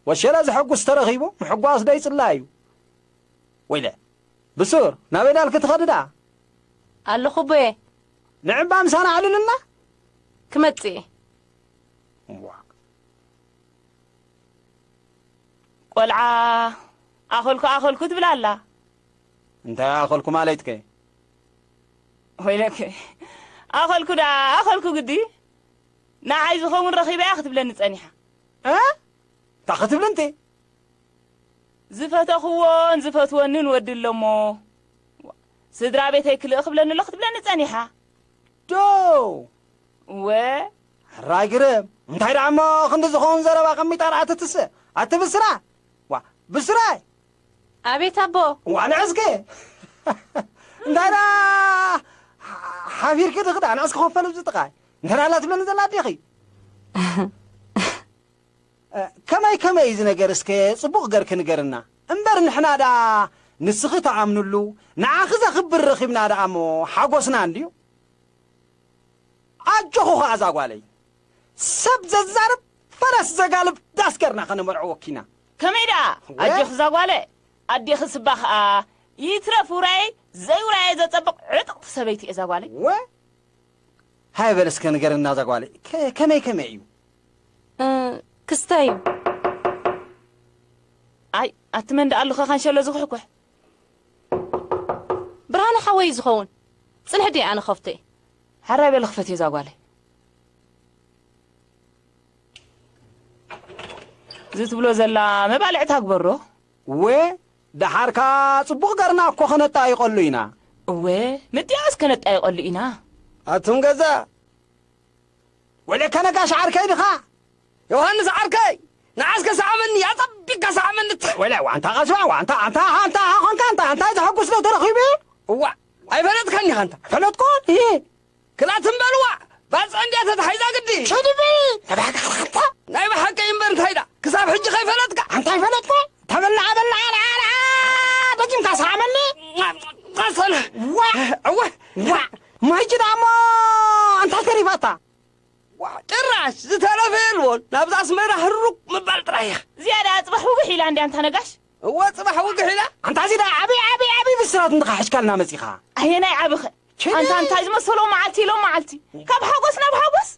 ወሸለ ዘሐጉስ ተረኺቡ፣ ምሕጓስ ዶ ይጽላ እዩ? ወይለ፣ ብሱር፣ ናበይ ዳልክ ትኸድዳ? ኣለኹ ኣቦየ። ንዕባ ምሳና ኣዕልልና? ክመጽእ እየ። እዋ። ቆልዓ፣ ኣኸልኩ፣ ኣኸልኩ ትብል ኣላ። እንታይ ኣኸልኩ ማለትከ? ወይለከ፣ ኣኸልኩ ደኣ፣ ኣኸልኩ ግዲ። ንዓይ ዝኸውን ረኺበያ ክትብለኒ ጸኒሓ። እ? እንታይ ክትብል እንተ? ዝፈተኽዎን ዝፈትወንን ወዲ ኣለሞ። ስድራ ቤተይ ክልእ ክብለኒ ኣሎ ክትብለኒ ጸኒሓ። ዶ? እወ። ሕራይ ግርም። እንታይ ደኣ እሞ ክንዲ ዝኸውን ዘረባ ቀሚጣ ደኣ ትትስእ? ኣቲ ብስራ? ዋ፣ ብስራይ! ኣቤት ኣቦ። ዋ፣ ንዕስኪ! እንታይ ደኣ ሓ-፣ ሓቢርኪ ድኺ ደኣ ንዕስኪ ኮፈል ኣብዚ ጥቓይ? እንታይ ደኣ ኣላ ትብለኒ ዘላ ኣዴኺ? እ፣ ከመይ ከመይ እዩ እዚ ነገር? እስከ ጽቡቕ ገርኪ ንገርና። እምበር ንሕና ደኣ ንስኺ ትኣምንሉ፣ ንዓኺ ዘኽብር ረኺብና ደኣ እሞ ሓጎስና እንድዩ። ኣጆኹ ኸኣ እዛ ጓለይ። ሰብ ዘዛርብ ፈረስ ዘጋልብ ዳስ ገርና ኸነመርዕወኪ ኢና። ከመይ ደኣ? ወ- ኣጆኺ እዛ ጓለ፣ ኣዴኺ ስባ ኸኣ ይትረፍ ውራየይ ዘይውራየይ ዘጸብቕ ዕጥቕቲ ሰበይቲ እየ እዛ ጓለይ። ወ-፣ ሃይ በል እስከ ንገርና እዛ ጓለይ፣ ከ-፣ ከመይ ከመይ እዩ? እ፣ ክስታይ እዩ። ኣይ፣ ኣቲ መን ደኣ ኣለኻ ካንሸሎ ዝኹሕኩሕ? ብርሃነ ሓወይ እዩ ዝኸውን። ጽንሕ ድየ ኣነ ከፍቶ እየ። ሓራይ በሊ ክፈትዮ እዛ ጓለይ። እዚ ትብሎ ዘላ መባልዕታ ግበሮ። ወ፣ ደሓርካ ጽቡቕ ገርና እኮ ከነጣይቐሉ ኢና። እወ፣ ምድያስ ከነጣይቐሉ ኢና። ኣቱም ገዛ። ወለከ ነጋሽ ዓርከይ ድኻ? ዮሃንስ ዓርከይ፣ ንዓስከ ሰዓመኒ፣ ኣጸቢቕካ ሰዓመኒ። ወለ፣ ዋንታ ቐስባ፣ ዋንታ፣ ኣንታ፣ ኣንታ፣ ኾንካ፣ ኣንታ፣ ኣንታ፣ ዘሐጉስ ዶ ተረኺቡ? እዋ፣ ኣይፈለጥካኒ፣ ኣንታ። ፈለጥኩ? እሂ። ክላ ትም በልዋ፣ ባጽዕ እንድያ ተታሒዛ ግዲ። ሸድቢ፣ ተባዕካ፣ ኣንታ። ናይ ብሓቂ እምበር እንታይ ዳ? ክሳብ ሕጂ ከይፈለጥካ? ኣንታ ኣይፈለጥኩ? ተበላዓ፣ በላዓ፣ ደጊምካ ሰዓመኒ። ቐሰነ። ዋ! እወ። ዋ! ማይጂ ደኣ እሞ እንታይ ተሪፋታ? ዋ፣ ጭራሽ ዝተረፈ የልቦን። ናብዛ ኣስመራ ህሩቅ ምባል ጥራይ እያ። ዝያዳ ጽባሕ ውግሕ ኢላ እንድያ ኣንታ ነጋሽ። እወ፣ ጽባሕ ውግሕ ኢላ። ኣንታ እዚ ደኣ ዓቢ፣ ዓቢ፣ ዓቢ ብስራት እንድኻ ሒዝካልና መጺኻ። ኣየናይ ዓብኸ? ችሊ። ኣንታ እንታይ ዝመሰሎ መዓልቲ ኢሎም መዓልቲ። ካብ ሓጎስ ናብ ሓጎስ።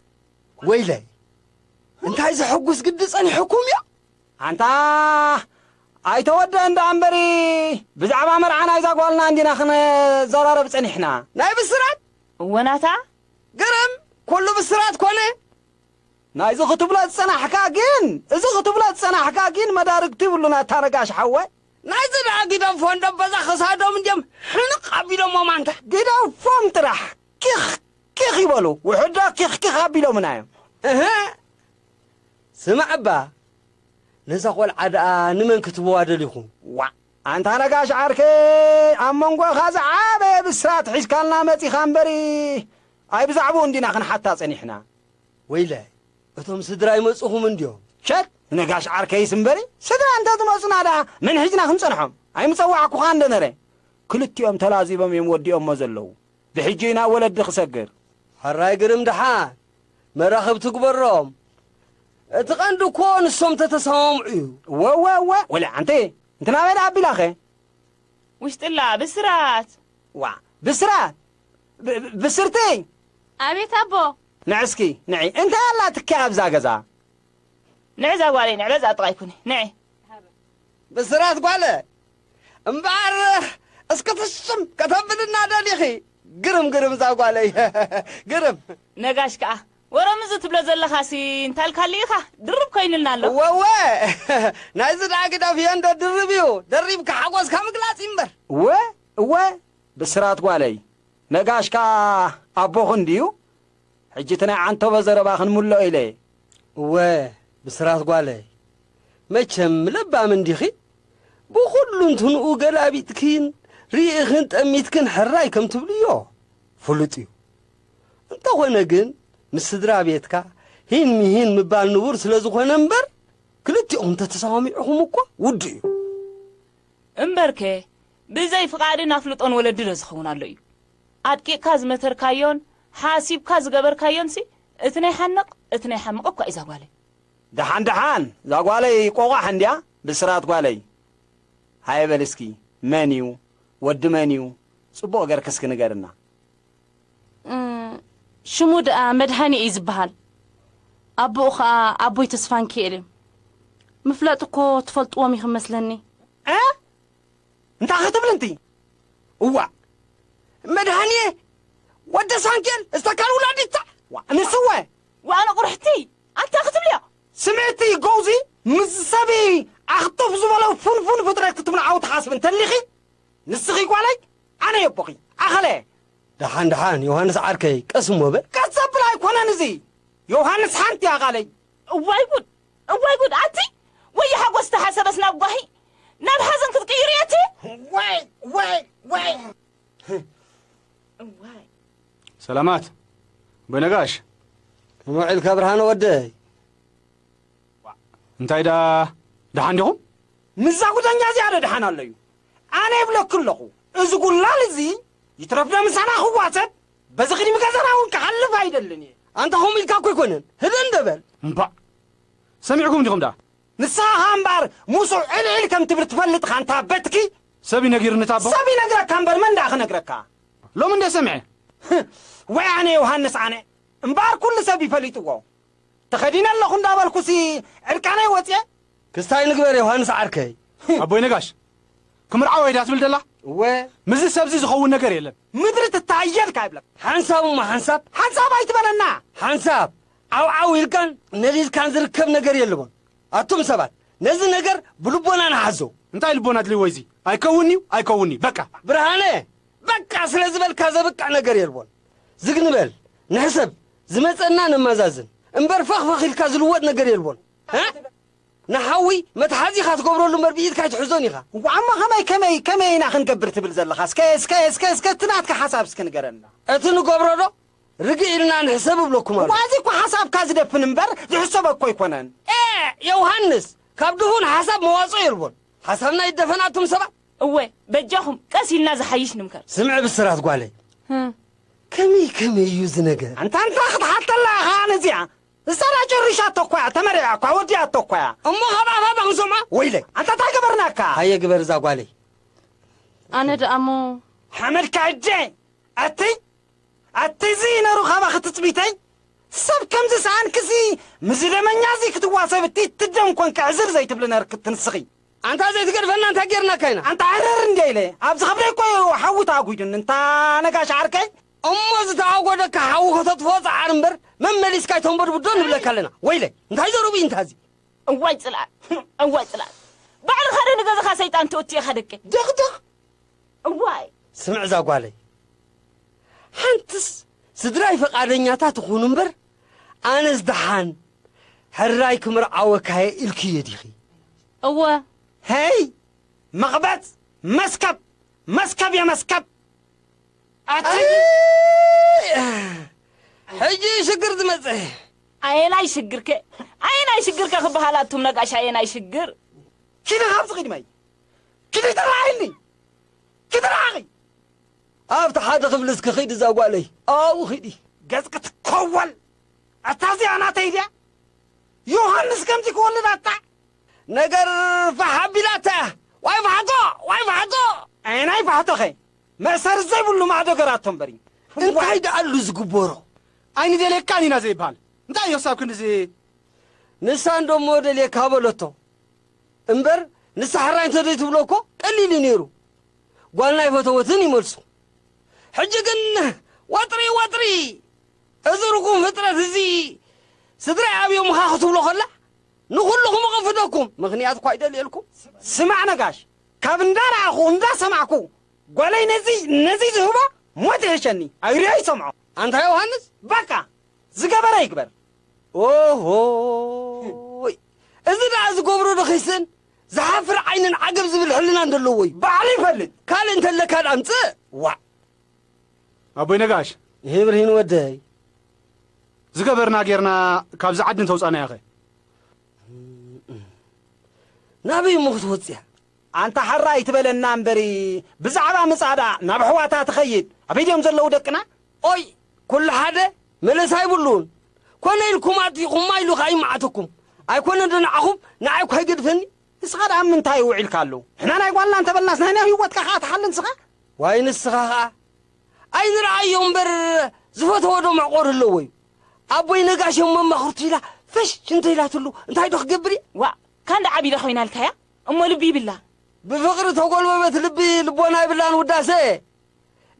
ወይለይ፣ እንታይ ዘሐጉስ ግዲ ጸኒሑኩም እዩ? ኣንታ ኣይተወደአን ደኣ እምበሪ፣ ብዛዕባ መርዓ ናይዛ ጓልና እንዲና ክንዘራረብ ጸኒሕና። ናይ ብስራት? እወ ናታ። ግርም፣ ኩሉ ብስራት ኮነ። ናይዚ ክትብሎ ዝጸናሕካ ግን፣ እዚ ክትብሎ ዝጸናሕካ ግን መዳርግቲ ይብሉን ኣታ ነጋሽ ሓወይ። ናይዚ ደኣ ግደፎ እንዶ በዛ ክሳዶም እንድዮም ሕንቕ ኣቢሎሞም ኣንታ። ግደፎም ጥራሕ። ኪኽ ኪኽ ይበሉ። ውሑድ ዶ ኪኽ ኪኽ ኣቢሎምና እዮም። እህ። ስማዕ እባ፣ ነዛ ቖልዓ ደኣ ንመን ክትህብዋ ደሊኹም? ዋእ፣ ኣንታ ነጋሽ ዓርከይ፣ ኣብ መንጎኻ ዝዓበየ ብስራት ሒዝካልና መጺኻ እምበሪ፣ ኣይ ብዛዕባኡ እንዲና ክንሓታ ጸኒሕና። ወይለ፣ እቶም ስድራ ይመጹኹም እንድዮም? ሸት፣ ነጋሽ ዓርከይስ እምበሪ፣ ስድራ እንተ ዝመጹና ደኣ መን ሒዝና ክንጸንሖም? ኣይምጸዋዕኩኻን ዶ ነረ? ክልቲኦም ተላዚቦም እዮም ወዲኦሞ ዘለዉ። ብሕጂ ናብ ወለዲ ክሰግር። ሕራይ ግርም ደሓን፣ መራኽብ ትግበሮም። እቲ ቀንዲ እኮ ንሶም ተተሰማምዑ እዩ። እወ፣ እወ፣ እወ። ወላ ኣንተ፣ እንተ ናበይ ደኣ ኣቢላኸ? ውሽጥላ፣ ብስራት። ዋ፣ ብስራት! ብ-፣ ብ-፣ ብስርተይ! ኣቤት ኣቦ። ንዕስኪ፣ ንዒ፣ እንታይ ኣላትኪ ኣብዛ ገዛ? ንዕዛ ጓለይ፣ ንዕበዛ ጥቓይ ኩኒ፣ ንዒ። ብስራት ጓለ፣ እምበኣር እስኪ ትሽም ከተብልና ደሊኺ? ግርም፣ ግርም እዛ ጓለይ፣ ግርም። ነጋሽ ከኣ፣ ወረ ምዚ ትብሎ ዘለኻሲ እንታልካሉ ኢኻ? ድርብ ኮይኑልና ኣሎ። እወ፣ እወ፣ ናይዚ ደኣ ግደፍዮ እንዶ ድርብ እዩ። ደሪብካ ሓጎስካ ምግላጽ እዩ እምበር። እወ፣ እወ፣ ብስራት ጓለይ፣ ነጋሽ ከኣ ኣቦኺ እንድዩ። ሕጂ እቲ ናይ ዓንተቦ ዘረባ ክንምልኦ ኢለ። እወ፣ ብስራት ጓለይ። መቸም ለባም እንዲኺ፣ ብኹሉ እንትንኡ ገላቢጥክን ርኢኽን ጠሚትክን ሕራይ ከም ትብልዮ ፍሉጥ እዩ። እንተኾነ ግን፣ ምስ ስድራ ቤትካ ሂን ምሂን ምባል ንቡር ስለ ዝኾነ እምበር፣ ክልቲኦም እንተተሰማሚዕኹም እኳ ውዱእ እዩ። እምበርከ፣ ብዘይ ፍቓድን ኣፍልጦን ወለዲ ዶ ዝኸውን ኣሎ እዩ? ኣድቂቕካ ዝመተርካዮን ሓሲብካ ዝገበርካዮንሲ፣ እቲ ናይ ሓንቕ፣ እቲ ናይ ሓምቕ እኳ እዩ ዛጓለይ። ደሓን ደሓን፣ ዛጓለይ ቆቋሕ እንድያ፣ ብስራት ጓለይ። ሃየ በል እስኪ፣ መን እዩ? ወዲ መን እዩ? ጽቡቕ ገርኪ እስኪ ንገርና። እም፣ ሽሙ ደኣ መድሃኒ እዩ ዝበሃል። ኣቦኡ ኸኣ ኣቦይ ተስፋንኪኤል እዮም። ምፍላጥ እኮ ትፈልጥዎም ኢኹም መስለኒ። እ? እንታይ ክትብል እንቲ? እዋእ፣ መድሃንየ፣ ወዲ ሳንኬል፣ ዝተካል ውላዲታ። ዋ፣ ንስወ። ዋ፣ ኣነ ቁርሕቲ፣ ኣንታ ክትብልዮ? ስምዕቲ፣ ጎውዚ፣ ምስ ሰቢ ኣኽጥፍ ዝበሎ ፍንፉን ፍጥረት ክትብልዓዊ ትሓስብ እንተሊኺ፣ ንስኺ ጓለይ፣ ኣነ የቦኺ፣ ኣኸለ። ደሓን፣ ደሓን፣ ዮሃንስ ዓርከይ፣ ቀስ እሞ በል። ቀስ ዘብል ኣይኮነን እዚ። ዮሃንስ ሓንቲ እያ ጓለይ። እዋይ ጉድ፣ እዋይ ጉድ፣ ኣቲ ወይ ሓጎስ ተሓሰበስ ናብ ጓሂ፣ ናብ ሓዘን ክትቅይርዮ እቲ። ወይ፣ ወይ፣ ወይ። እዋይ። ሰላማት፣ ኣቦይ ነጋሽ። ከመይ ውዒልካ ብርሃነ ወደይ? እንታይ ደኣ፣ ደሓን ዲኹም? ምዛ ጉደኛ እዚኣ ዶ ደሓን ኣሎ እዩ? ኣነ እብለኪ ኣለኹ፣ እዚ ጉላል እዚ ይትረፍ ዶ ምሳና ክዋሰድ፣ በዚ ቅድሚ ገዛና እውን ክሓልፍ ኣይደልን እየ። ኣንታ ከምኡ ኢልካ እኮ ኣይኮነን፣ ህድእ እንዶ በል። እምባእ፣ ሰሚዕኩም ዲኹም ደኣ? ንስኻ ኸኣ እምበኣር ምስኡ ዕልዕል ከም ትብል ትፈልጥ ኢኻ፣ ኣንታ በትኪ። ሰብ እዩ ነጊሩኒ፣ ኣቦ። ሰብ ይነግረካ እምበር መን ደኣ ክነግረካ? ሎሚ እንደ ሰምዐ። ወይ ኣነ ዮሃንስ ኣነ፣ እምበኣር ኩሉ ሰብ ይፈሊጥዎ። ተኸዲነ ኣለኹ እንዳበልኩሲ ዕርቃነይ ወፅየ? ክስታይ ንግበር ዮሃንስ ዓርከይ። ኣቦይ ነጋሽ፣ ክምርዓው እየ ዳ ትብል ደላ? እወ። ምስዚ ሰብዚ ዝኸውን ነገር የለን። ምድሪ ትታየልካ ይብለካ። ሓንሳብ እሞ ሓንሳብ። ሓንሳብ ኣይትበለና። ሓንሳብ ዓው ዓው ኢልካን ነዲድካን ዝርከብ ነገር የለዎን። ኣቱም ሰባት፣ ነዚ ነገር ብልቦና ንሓዞ። እንታይ ልቦና ድልዎ እዚ? ኣይከውን እዩ፣ ኣይከውን እዩ። በቃ። ብርሃነ፣ በቃ ስለ ዝበልካ ዘብቅዕ ነገር የልቦን። ዝግ ንበል፣ ንሕሰብ፣ ዝመጸና ነመዛዝን። እምበር ፈኽ ፈኽ ኢልካ ዝልወጥ ነገር የልቦን። እ? ንሓዊ መትሓዚ ኢኻ ትገብረሉ እምበር ብኢድካ ኣይትሕዞን ኢኻ። እሞ ከመይ፣ ከመይ፣ ከመይ ኢና ክንገብር ትብል ዘለኻ? እስከ፣ እስከ፣ እስከ፣ እስከ እቲ ናትካ ሓሳብ እስከ ንገረና። እቲ ንገብሮ ዶ? ርግእ ኢልና ንሕሰብ እብለኩም ኣለኹ። እዋዚ እኮ ሓሳብካ ዝደፍን እምበር ዝሕሰብ እኮ ኣይኮነን። ኤ፣ ዮሃንስ፣ ካብ ድኹን ሓሳብ መዋጽኦ የልቦን። ሓሳብና ይደፈን ኣቱም ሰባት። እወ፣ በጃኹም ቀስ ኢልና ዝሓይሽ ንምከር። ስምዒ ብስራት ጓለይ። እ። ከመይ ከመይ እዩ እዚ ነገር? ኣንታ ኣንታ ክትሓተላ ኢኻ ነዚኣ። እሳ ዳ ጨሪሻቶ እኮ እያ፣ ተመሪዓ እኮ፣ ወዲኣቶ እኮ እያ። እሞ ካብ ኣፋ ዶ ክንሰምዖ? ወይለይ። ኣንታ እንታይ ገበርናካ? ሃየ ግበር እዛ ጓለይ። ኣነ ደኣ እሞ ሓመድካ እጀ። ኣቲ ኣቲ እዚ ነሩ ካባኺ ትጽቢተይ? ሰብ ከምዚ ሰኣንክሲ፣ ምስዚ ደመኛ እዚ ክትዋሰብ እቲ ትደም ኮንኪ ዕዝር ዘይትብሊ ነርኪ ትንስኺ። ኣንታ ዘይትገድፈና እንታይ ጌርናካ ኢና? ኣንታ ዕርር እንድየ ኢለ፣ ኣብዚ ከብደይ እኮ እዩ ሓዊ ተኣጒዱኒ፣ እንታ ነጋሽ ዓርከይ። እሞ ዝተኣጎደካ ሓዊ ከተጥፍኦ ጸዓር እምበር፣ መመሊስካ ኣይተንበድብዶ ንብለካ ኣለና። ወይለይ፣ እንታይ ዘረቡ እዩ እንታ እዚ? እዋይ ጽልኣት፣ እዋይ ጽልኣት። ባዕልኻ ዶ ንገዛኻ ሰይጣን ትእቱ ኢኻ ደቂ? ደቕደቕ። እዋይ። ስምዕ እዛ ጓለይ። ሓንትስ ስድራይ ፈቓደኛታት ይኹኑ እምበር፣ ኣነስ ደሓን ሕራይ ክምርዓወካየ ኢልክዮ ዲኺ? እወ። ሄይ! መቕበጽ! መስከብ! መስከብ እየ መስከብ! ኣቲ ኣይ! ሕጂ ሽግር ዝመጽእ። ኣየናይ ሽግርከ? ኣየናይ ሽግርከ ክበሃል ኣቱም ነጋሽ ኣየናይ ሽግር? ኪዲ ካብዚ ኺድመይ! ኪዲ ተረኣይኒ! ኪዲ ረኣኺ! ኣብቲ ሓደ ክፍሊ እስኪ ኺዲ እዛ ጓለይ። ኣብኡ ኺዲ። ገጽኪ ትከወል! ኣታ እዚኣ ናተይ ድያ? ዮሃንስ ከምዚ ክወልድ ኣታ? ነገር ፋሕ ኣቢላታ። ዋይ ፋሕቶ! ዋይ ፋሕቶ! ኣየናይ ፋሕቶኸ? መእሰሪ ዘይብሉ ማዕዶ ገራቶ እምበሪ። እንታይ ደኣሉ ዝግበሮ? ኣይንደልየካን ኢና ዘይበሃል። እንታይ እዩ ክሳብ ክንድዚ? ንሳ እንዶ እሞ ደልየካ በለቶ። እምበር ንሳ ሕራይ እንተ ዘይትብሎ እኮ ቀሊል እዩ ነይሩ። ጓልና ኣይፈተወትን እዩ መልሱ። ሕጂ ግን ዋጥሪ ዋጥሪ! እዚ ርጉም ፍጥረት እዚ ስድራይ ኣብዮምኻ ክትብሎ ከላ ንኹልኹም እቕፍደኩም። ምኽንያት እኳ ኣይደልየልኩም። ስማዕ ነጋሽ፣ ካብ እንዳረኣኹ እንዳሰማዕኩ ጓለይ ነዚ ነዚ ዝህቦ ሞት ይሕሸኒ። ኣይሪኦ ይሰምዖ። ኣንታ ዮሃንስ! በቃ ዝገበረ ይግበር። ኦሆይ! እዚ ደኣ ዝገብሮ ዶ ኺስእን? ዝሓፍር ዓይንን ዓገብ ዝብል ሕልና እንደለዎ እዩ። ባዕሉ ይፈልጥ። ካልእ እንተለካ ደኣ ኣምጽእ። ዋዕ። ኣቦይ ነጋሽ። ይሄ ብርሂን ወደይ። ዝገበርና ጌርና ካብዚ ዓዲ እንተውጻና ያኸ? ናበይ እሞ ክትወጽያ? ኣንታ ሓራ ኣይትበለና እምበሪ፣ ብዛዕባ ምጻዳ ናብ ኣሕዋታ ትኸይድ። ኣበይ ድዮም ዘለዉ ደቅና? ኦይ፣ ኩሉ ሓደ መለሳ ኣይብሉን። ኮነ ኢልኩም ኣቲኹማ ኢሉ ኸኣ ይመዓተኩም። ኣይኮነን ዶ ንዓኹም፣ ንዓይ እኳ ኣይገድፈኒ። ንስኻ ደኣ ኣብ ምንታይ ውዒልካ ኣለዉ? ንሕና ናይ ጓልና እንተበልናስ ናይ ናይ ህይወትካ ኸኣ ትሓሊ ንስኻ? ዋይ ንስኻ ኸኣ። ኣይንርኣዮ እምበር ዝፈተዎ ዶ መዕቆሪ ኣለዎ እዩ። ኣቦይ ነጋሽ እዮም መማኽርቱ ኢላ ፈሽ እንተ ኢላትሉ እንታይ ዶ ክገብር እየ? ዋእ፣ ካን ደኣ ዓቢዳ ኮይና ኢልካያ? እሞ ልቢ ይብላ። ብፍቕሪ ተጎልበበት ልቢ ልቦና ይብላን ውዳሰ።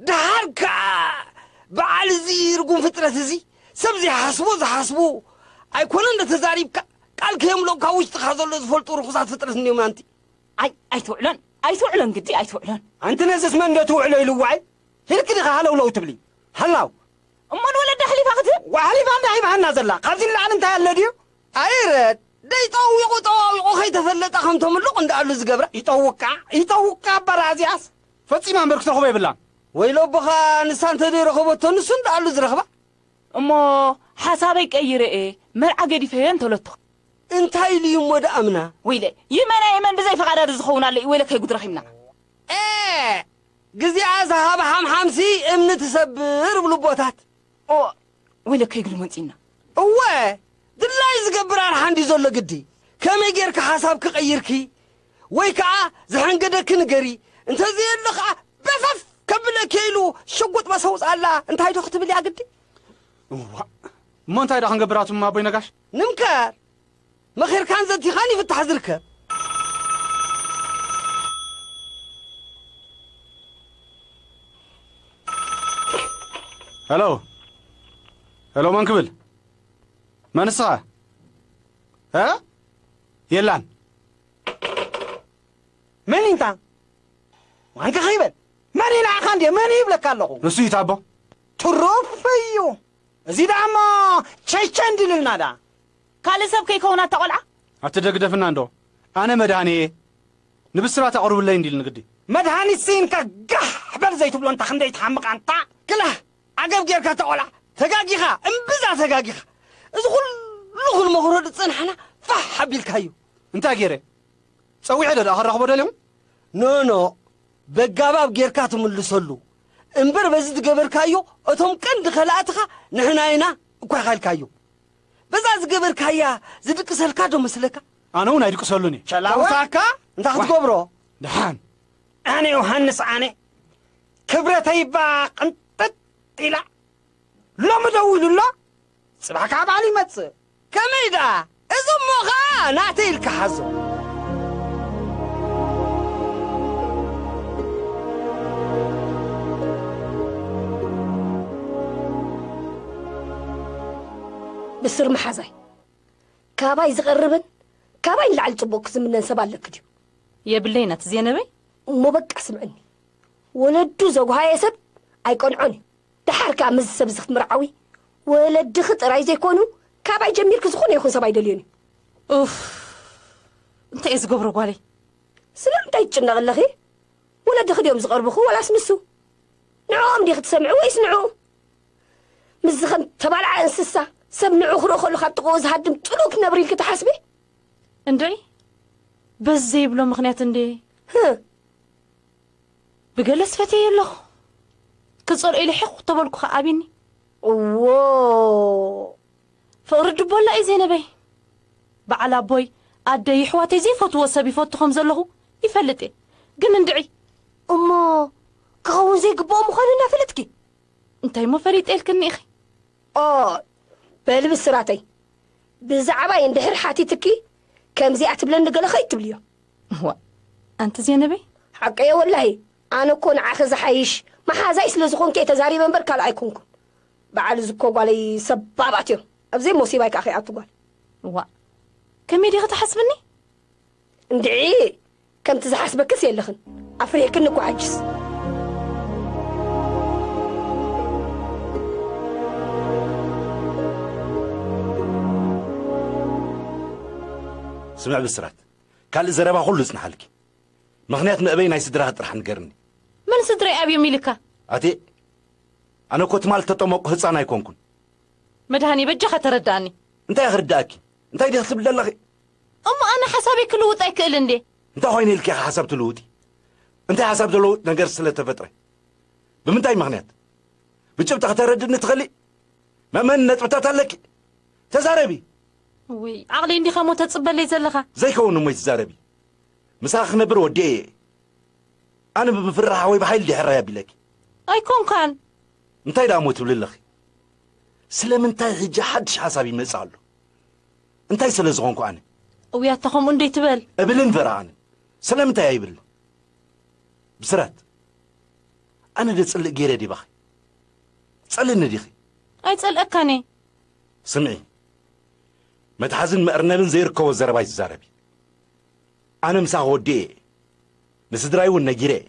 ደሓር ከኣ በዓል እዚ ርጉም ፍጥረት እዚ ሰብ ዘይሓስቦ ዝሓስቡ ኣይኮነን ዶ ተዛሪብካ ቃል ከየምለቑ ካብ ውሽጥኻ ዘሎ ዝፈልጡ ርኹሳት ፍጥረት እንዲዮም ኣንቲ። ኣይ ኣይትውዕሎን ኣይትውዕሎን ግዲ ኣይትውዕሎን። ኣንቲ ነዝስ መን ዶ ትውዕሎ ኢልዋይ? ሂልክ ዲኻ ሃለውለው ትብሊ? ሃላው። እሞ ንወለዳ ኣሕሊፋ ክትህብ? ዋሕሊፋ እንዳ ሂባሃና ዘላ ካብዚ ንላዕሊ እንታይ ኣሎ ድዩ? ኣይረድ ደይ ጠዊቑ ጠዋዊቑ ከይተፈለጠ ከም ተምልቕ እንዳኣሉ ዝገብራ። ይጠውቃ ይጠውቃ ኣበራዚያስ ፈጺማ እምበር ክትረኽቦ የብላን። ወይሎ ኣቦኻ ንሳ እንተ ደይ ረኸበቶ ንሱ እንዳኣሉ ዝረኽባ። እሞ ሓሳበይ ቀይረ እየ መርዓ ገዲፈዮ እንተለቶ። እንታይ ኢሉ እዩ እሞ ደኣምና? ወይለ ይመና የመን ብዘይ ፈቓዳ ዶ ዝኸውን ኣሎ እዩ ወይለ ከይጉድ ረኺብና። ኤ ግዜኣ ዝሃበ ሓምሓምሲ እምኒ ትሰብር ብሉ ኣቦታት። ኦ ወይለ ከይግሉ መንጺና። እወ ድላይ ዝገብር ኣርሓ እንዲ ዘሎ ግዲ። ከመይ ጌርካ ሓሳብ ክቐይርኪ ወይ ከኣ ዝሐንገደኪ ንገሪ። እንተዘየሎ ከኣ በፈፍ ከብለኪ ኢሉ ሽጉጥ በሰውጽኣላ እንታይ ዶ ክትብል እያ ግዲ? እዋ እሞ እንታይ ዳ ክንገብር ኣቱም ኣቦይ ነጋሽ? ንምከር መኺርካን ዘቲኻን ይፍታሕ ዝርከብ። ሄሎ ሄሎ መን ክብል? መን ንስኻ? እ የላን። መን ኢንታ? ዋንካ ኸይበል መን ኢልዓኻ እንድየ መን ይብለካ ኣለኹ? ንሱ እዩ ታቦ። ትሩፍ እዩ። እዚ ደኣ እሞ ቸይቸ እንዲልልና ደኣ። ካልእ ሰብ ከይከውን ኣታ ቆልዓ። ኣትደግደፍና እንዶ። ኣነ መድሃኒ እየ። ንብስራት ኣቕርብለይ እንዲል ንግዲ። መድሃኒት ስኢንካ ጋሕ በል ዘይትብሎ እንታ ክንደይ ትሓምቕ ኣንታ። ክላህ ዓገብ ጌርካ እታ ቆልዓ። ተጋጊኻ እምብዛ ተጋጊኻ። እዚ ኩሉ ክንመኽሮ ዝጸናሕና ፋሕ ኣቢልካዮ። እንታይ ገይረ? ጸዊዐ ዶ ደኣ ክራኽቦ ደልዮም? ኖ ኖ፣ በጋባብ ጌርካ ትምልሰሉ እምበር በዚ ዝገበርካዮ እቶም ቀንዲ ከላእትኻ ንሕና ኢና እኳ ኢኻ ኢልካዮ። በዛ ዝገበርካያ ዝድቅሰልካ ዶ መስለካ? ኣነ እውን ኣይድቅሰሉን እየ። ሸላዋ ተውሳካ? እንታይ ክትገብሮ? ደሓን። ኣነ ዮሃንስ ኣነ ክብረተይ እባ ቅንጥጥ ኢላ ሎሚ ደዊሉ ኣሎ። ጽባሕ ካብ ዓሊ ይመጽእ። ከመይ ደኣ? እዚ እሞ ኸኣ ናተይ ኢልካ ሓዞ። ብስር መሓዛይ፣ ካባይ ዝቐርብን ካባይ ንላዕሊ ጽቡቕ ክዝምነን ሰብ ኣለኪ ድዩ? የብለይን ኣቲ ዜነበይ። እሞ በቃ ስምዕኒ፣ ወለዱ ዘጉሃየ ሰብ ኣይቀንዖን እዩ። ደሓር ከኣ ምስዚ ሰብ እዚ ክትምርዓዊ ወለድኺ ጥራይ ዘይኮኑ ካባይ ጀሚርኪ ዝኾነ ይኹን ሰብ ኣይደልዮን እዩ። ኡፍ፣ እንታይ እየ ዝገብሮ ጓለይ? ስለምንታይ ትጭነቒ ኣለኺ? ወለድኺ ድዮም ዝቐርቡኺ ወላስ ንሱ? ንዕኦም ዲኺ ትሰምዒ ወይስ ንዕኡ? ምስዚ ከም ተባልዓ እንስሳ ሰብ ንዑ ክርኢ ከሎ ካብ ጥቕኡ ዝሃድም ጥሉእ ክትነብሪ ኢልኪ ትሓስቢ? እንድዒ በዚ ዘይብሎ ምኽንያት እንዴ? ህእ። ብገለስ ፈትየ ኣለኹ። ክጸልኦ ኢለ ሒኹ ተበልኩ ኸኣ ኣቢኒ። እዎ። ፍቕሪ ድቦላ እዩ ዜነበይ። በዓል ኣቦይ፣ ኣደይ፣ ኣሕዋተይ ዘይፈትዎ ሰብ ይፈቱ ከም ዘለኹ ይፈልጥ እየ። ግን እንድዒ። እሞ ክኸውን ዘይግብኦ ምዃኑ እናፈለጥኪ? እንታይ እሞ ፈሊጠ ኢልክኒ ኢኺ? ኦ፣ በሊ ብስራተይ። ብዛዕባይ እንድሕር ሓቲትኪ፣ ከምዚኣ ትብለኒ ገለ ከይትብልዮ። እዋ፣ ኣንቲ ዜነበይ? ሓቀየ ወላሂ፣ ኣነ እኮ ንዓኺ ዝሓይሽ መሓዛይ ስለ ዝኾንኪ እየ ተዛሪበ እምበር ካልእ ኣይኮንኩን። በዓል እዚ እኮ ጓለይ ሰባባት እዮም። ኣብ ዘይሞሲባይ ከኣ ከይኣቱ ጓል። እዋ፣ ከመይ ዲኺ ትሓስብኒ? እንድዒ፣ ከምቲ ዝሓስበክስ የለኽን። ኣፍሪሕክኒ እኮ ሕጅስ። ስምዕ ብስራት፣ ካልእ ዘረባ ኩሉ እጽንሓልኪ። ምኽንያት መእበይ ናይ ስድራኺ ጥራሕ ንገርኒ። መን ስድራይ ኣብዮም ኢልካ? ኣቴ፣ ኣነ እኮ ትማል ተጠመቁ ህጻን ኣይኮንኩን። መድሃኔ፣ በጃኻ ተረዳእኒ። እንታይ ክርዳእኪ? እንታይ ዲኺ ትብል ዘለኺ? እሞ ኣነ ሓሳበይ ክልውጥ ኣይክእል እንዴ? እንታይ ኮይነ ኢልኪ ኢኺ ሓሳብ ትልውጢ? እንታይ ሓሳብ ዝለውጥ ነገር ስለ ተፈጥረ? ብምንታይ ምኽንያት? ብጭብጢ ከተረድኒ ትኽእሊ? መመን ነጥብታት ኣለኪ? ተዛረቢ። ወይ ዓቕሊ እንዲኻ እሞ ተጽበለይ ዘለኻ? ዘይከውን እሞ ይትዛረቢ። ምሳኺ ክነብር ወዲኤ እየ። ኣነ ብምፍርራሕ ወይ ብሓይሊ ድሕራይ ኣቢለኪ። ኣይኮንካን። እንታይ ደኣ እሞ ትብሊ ኣለኺ? ስለምንታይ ሕጂ ሓድሽ ሓሳብ ይመጽእ ኣሎ? እንታይ ስለ ዝኾንኩ ኣነ? እውያታ ከምኡ እንዴ ትበል? እብል እንበር ኣነ። ስለምንታይ ኣይብል? ብስራት፣ ኣነ ደ ጽልእ ገይረ ዲባኺ? ጸልእኒ ዲኺ? ኣይጸልእካን እየ። ስምዒ፣ መትሓዝን መእርነብን ዘይርከቦ ዘረባ ኣይትዛረቢ። ኣነ ምሳኺ ወዲኤ እየ። ንስድራይ እውን ነጊረ እየ።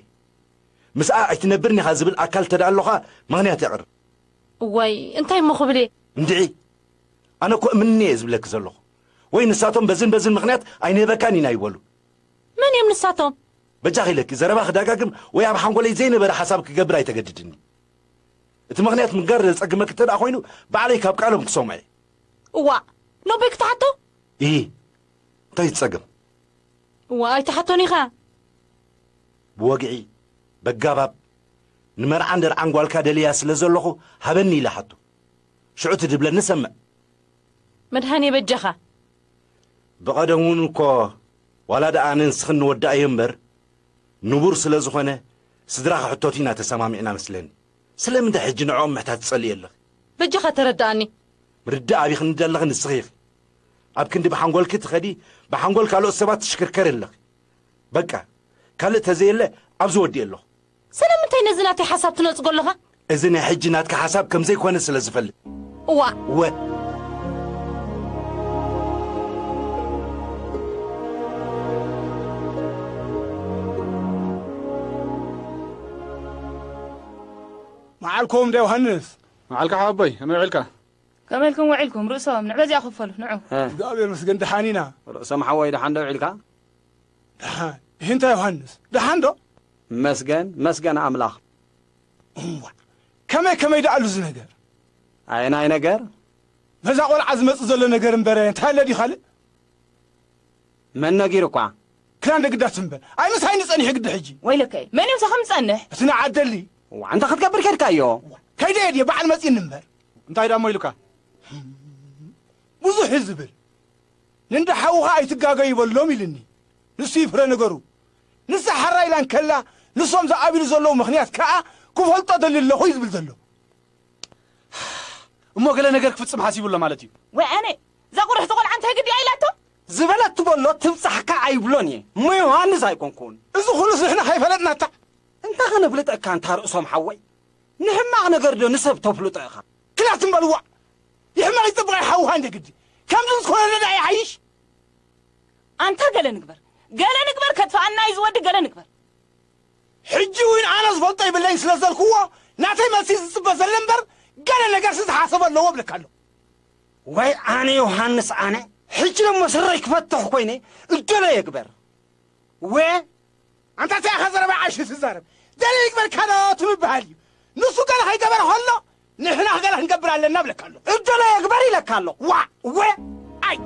ምስኣ ኣይትነብርን ኢኻ ዝብል ኣካል ተደኣ ኣሎኻ ምኽንያት የቕርብ። እዋይ፣ እንታይ እሞ ክብል እየ? እንድዒ፣ ኣነ እኮ እምኒ እየ ዝብለኪ ዘለኹ። ወይ ንሳቶም በዝን በዝን ምኽንያት ኣይንህበካን ኢና ይበሉ። መን እዮም ንሳቶም? በጃኺ ኢለኪ ዘረባ ክደጋግም ወይ ኣብ ሓንጎለይ ዘይነበረ ሓሳብ ክገብር ኣይተገድድኒ። እቲ ምኽንያት ምንጋር ዘጸግመኪ እንተ ደኣ ኮይኑ፣ ባዕለይ ካብ ቃሎም ክሰምዖ እየ። እዋእ፣ ነቦይ ክትሓቶ? ኢሂ፣ እንታይ እዩ ጸገም? እዋእ፣ ኣይትሓቶን ኢኻ። ብወግዒ፣ በጋባብ፣ ንመርዓን ደርዓን ጓልካ ደልያ ስለ ዘለኹ፣ ሃበኒ ኢለ ሓቶ። ሽዑ ትድብለኒ ሰምዕ። መድሃኔ በጃኻ። ብቐደም እውን እኮ ዋላ ደኣ ኣነ ንስኽን ንወዳእዮ እምበር፣ ንቡር ስለ ዝኾነ፣ ስድራ ክሕተቱ ኢና ተሰማሚዕና መስለኒ። ስለምንታይ ሕጂ ንዕኦም ምሕታት ትጸልኢ ኣለኺ? በጃኻ ተረድኣኒ። ምርዳእ ኣቢኽኒ ዘለኺ ንስኺ ኢኺ። ኣብ ክንዲ ብሓንጎልኪ ትኸዲ፣ ብሓንጎል ካልኦት ሰባት ትሽክርከሪ ኣለኺ። በቃ፣ ካልእ ተዘየለ ኣብዚ ወዲኤ ኣለኹ። ስለምንታይ ነዚ ናተይ ሓሳብ ትነጽጎ ኣለኻ? እዚ ናይ ሕጂ ናትካ ሓሳብ ከም ዘይኮነ ስለ ዝፈልጥ። እዋ። እወ። መዓልኩም ዶ ዮሃንስ? መዓልካ ሓወቦይ፣ ከመይ ውዒልካ? ከመይ ኢልኩም ውዒልኩም? ርእሶም ንዕ በዚኣ ክፈሉ፣ ንዑ። እ። እግዚኣብሔር ምስገን ደሓን ኢና። ርእሶም ሓወይ ደሓን ዶ ውዒልካ? ደሓን። ይህ እንታይ ዮሃንስ? ደሓን ዶ? መስገን፣ መስገን ኣምላኽ። እምዋ፣ ከመይ ከመይ ደኣሉ እዚ ነገር? ኣየናይ ነገር? በዛ ቆልዓ ዝመጽእ ዘሎ ነገር እምበረ እንታይ ኣለ ድዩ ካልእ? መን ነጊሩኳ? ክላን ደግዳት እምበር። ኣይ ምሳይ ንጸኒሕ ግዲ ሕጂ። ወይለከይ፣ መን እዩ ምሳኻ ምጸንሕ? እቲ ንዓደሊ። እዋ፣ እንታይ ክትገብር ከድካዮ? ከይደ እየ ድየ በዓል መጺእኒ እምበር። እንታይ ዳሞ ኢሉካ? ብዙሕ እዩ ዝብል። ንእንዳ ሓውኻ ኣይትጋገዩ በሎም ኢልኒ። ንሱ እዩ ፍረ ነገሩ። ንሳ ሓራ ኢላ እንከላ፣ ንሶም ዝኣቢሉ ዘለዉ ምኽንያት ከኣ ክፈልጦ ደሊ ኣለኹ እዩ ዝብል ዘሎ። እሞ ገለ ነገር ክፍጽም ሓሲቡ ኣሎ ማለት እዩ። ወይ ኣነ፣ እዛ ቁርሕቲ ቆልዓ እንታይ ግዲ ኢላቶ? ዝበለቱ በሎ ትብጻሕካ ኣይብሎን እየ። እሞ ዮሃንስ ኣይኮንኩን። እዚ ኩሉስ ንሕና ከይፈለጥናታ? እንታይ ከነፍልጠካ እንታ ርእሶም ሓወይ? ንሕማቕ ነገር ዶ ንሰብ ተፍልጦ ኢኻ? ክላት እምበልዋ። ይሕማቕ ይጽብቕ ኣይሓውኻ እንደ ግዲ። ከምዚ ምስ ኮነ ደኣ ይሓይሽ። ኣንታ ገለ ንግበር። ገለ ንግበር ከጥፍኣና እዩ ዝወዲ ገለ ንግበር። ሕጂ እውን ኣነ ዝፈልጦ ይብለኝ ስለ ዘልክዎ ናተይ መልሲ ዝጽበ ዘለ እምበር ገለ ነገር ዝተሓሰበ ኣለዎ እብለካ ኣሎ። ወይ ኣነ ዮሃንስ ኣነ ሕጂ ደሞ ስረይ ክፈትሕ ኮይነ እደለ የግበር። ወ ኣንታ እንታይ ኢኻ ዘረባ ዓሽ ትዛረብ? ደለ ይግበርካ ዶ ትምበሃል እዩ። ንሱ ገለ ከይገበረ ከሎ ንሕና ገለ ክንገብር ኣለና እብለካ ኣሎ። እደለ የግበር ኢለካ ኣሎ። ዋ ወ ኣይ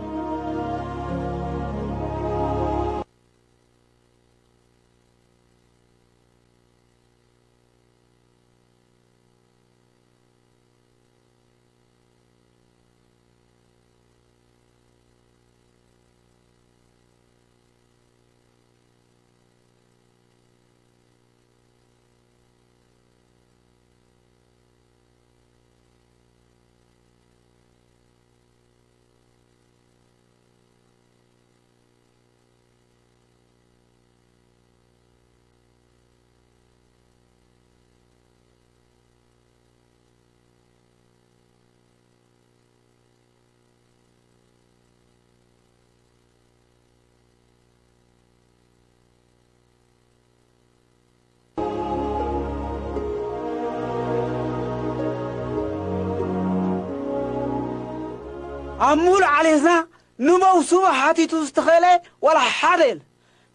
ኣብ ሙሉእ ዓሌትና ንመውስቦ ሓቲቱ ዝተኸለ ዋላ ሓደ የለ።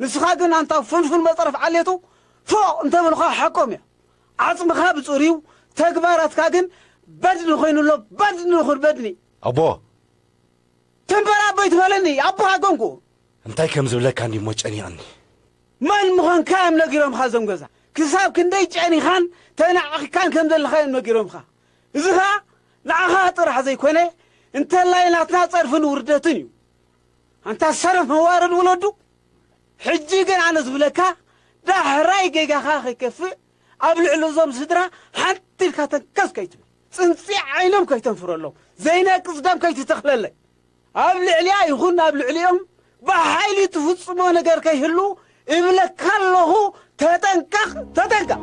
ንስኻ ግን ኣንታ ፍንፉን መጽረፍ ዓሌቱ ፎቕ እንተበልኻ ሓቆም እያ። ዓጽምኻ ብጽሩዩ፣ ተግባራትካ ግን በድኒ ኮይኑ ኣሎ፣ በድኒ ይኹን በድኒ። ኣቦ! ትንበር ኣቦይ ትበለኒ፣ ኣቦኻ ኮንኩ። እንታይ ከም ዝብለካ እንዲሞ ጨኒቐኒ። መን ምዃንካ እዮም ነጊሮምኻ እዞም ገዛ። ክሳብ ክንደይ ጨኒኻን ተናዒቕካን ከም ዘለኻ እዮም ነጊሮምኻ። እዚ ኸኣ ንዓኻ ጥራሕ ዘይኮነ፣ እንተላይ ናትና ጸርፍን ውርደትን እዩ። ኣንታ ሰነፍ መዋረድ ወለዱ። ሕጂ ግን ኣነ ዝብለካ፣ ዳሕራይ ጌጋኻ ከይከፍእ፣ ኣብ ልዕሊ እዞም ስድራ ሓንቲ ኢልካ ተንከስ ከይትብል፣ ጽንጺ ዓይኖም ከይተንፍረሎም፣ ዘይነቅጽ ደም ከይትተኽለለይ። ኣብ ልዕሊያ ይኹን ኣብ ልዕሊኦም ብሓይሊ ትፍጽሞ ነገር ከይህሉ እብለካ ኣለኹ፣ ተጠንቀቕ፣ ተጠንቀቕ።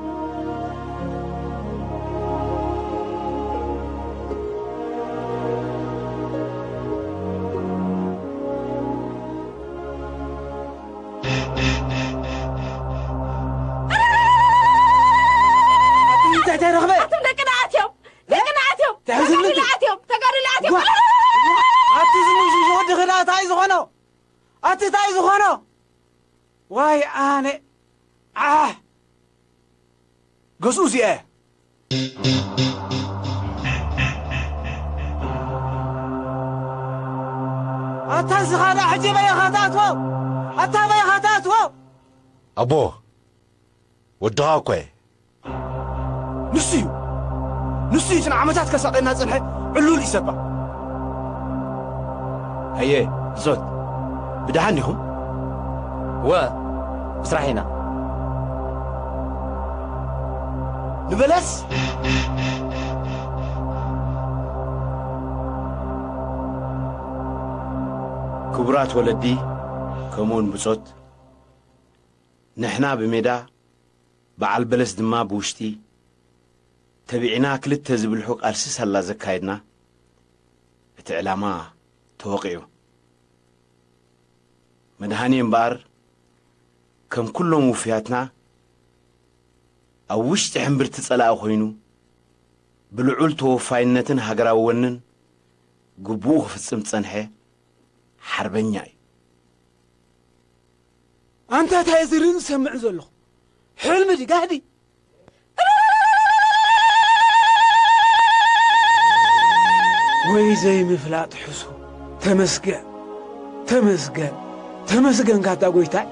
እንታይ ተረኽበ? ኣቱም ደቂ ነኣት እዮም፣ ደቂ ነኣት እዮም፣ ተጋድሎ ኣትዮም፣ ተጋድሎ ኣትዮም። ዋ! ኣቲ ዝምሽ ወዲ ኽዳ ታይ ዝኾኖ? ኣቲ ታይ ዝኾኖ? ዋይ ኣነ! ዓሕ! ገዝኡ እዚኣ እያ። ኣታ ዝኻዳ ሕጂ በይኻ ትኣትዎ! ኣታ በይኻ ትኣትዎ! ኣቦ፣ ወድኻ እኮ እየ። ንሱ እዩ። ንሱ እዩ እቲ ንዓመታት ከሳቕየና ዝጸንሐ ዕሉል ኢሰፓ። ኣየ፣ ብጾት፣ ብደሓን ዲኹም? እወ፣ ብስራሕ ኢና። ንበለስ? ክቡራት ወለዲ፣ ከምኡውን ብጾት፣ ንሕና ብሜዳ፣ በዓል በለስ ድማ ብውሽጢ፣ ተቢዕና ክልተ ዝብልሑ ቃልሲ ሳላ ዘካየድና፣ እቲ ዕላማ ተወቒዑ። መድሃኔ እምበኣር፣ ከም ኩሎም ውፉያትና፣ ኣብ ውሽጢ ሕምብርቲ ጸላኢ ኮይኑ፣ ብልዑል ተወፋይነትን ሃገራዊ ወንን ግቡኡ ክፍጽም ዝጸንሐ ሓርበኛ እዩ። ኣንታ እንታይ እዚ ርእን ዝሰምዕን ዘለኹ? ሕልሚ ድዩ ጋህዲ? ወይ ዘይምፍላጥ ሕሱም። ተመስገን፣ ተመስገን፣ ተመስገን ካታ ጎይታይ።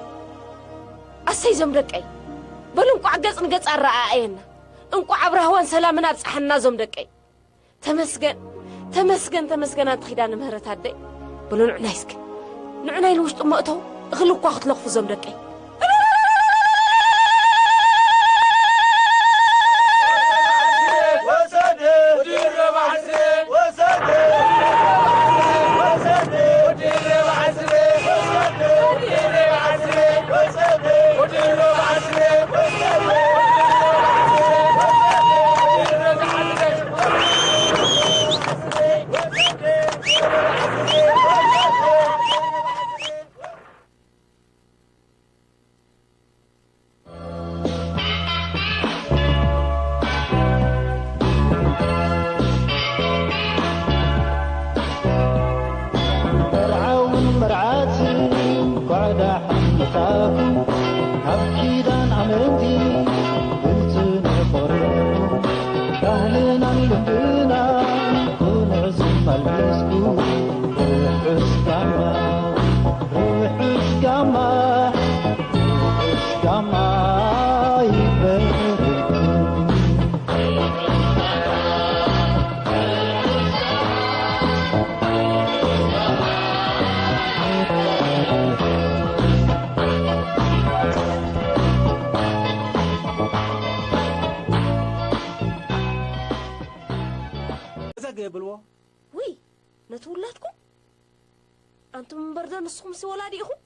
ኣሰይ ዞም ደቀይ፣ በሉ እንቋዕ ገጽ ንገጽ ኣረኣኣየና። እንቋዕ ኣብ ራህዋን ሰላምን ኣብጽሓና ዞም ደቀይ። ተመስገን፣ ተመስገን፣ ተመስገን ኣንቲ ኪዳነ ምህረት ኣደይ። በሉ ንዑናይ እስከ፣ ንዑናይ ንውሽጢ እሞ እተው፣ እኽሊ እኳ ክትለኽፉ ዞም ደቀይ። መርዓውን መርዓትን እንኳዕ ደሓን መጻእኩም። ካብ ኪዳን ኣመንቲ ብጽኑዕ ቆሪብኩም። ባህልናን ልምድናን ብንዕዝም ኣልቢስኩም። ርሑስ ጋማ፣ ርሑስ ጋማ፣ ርሑስ ጋማ ይበልኩም። እዛ ገ የብልዎ። ውይ፣ ነቲ ውላድኩም? ኣንቱም እምበር ዶ ንስኹምሲ ወላዲ ኢኹም?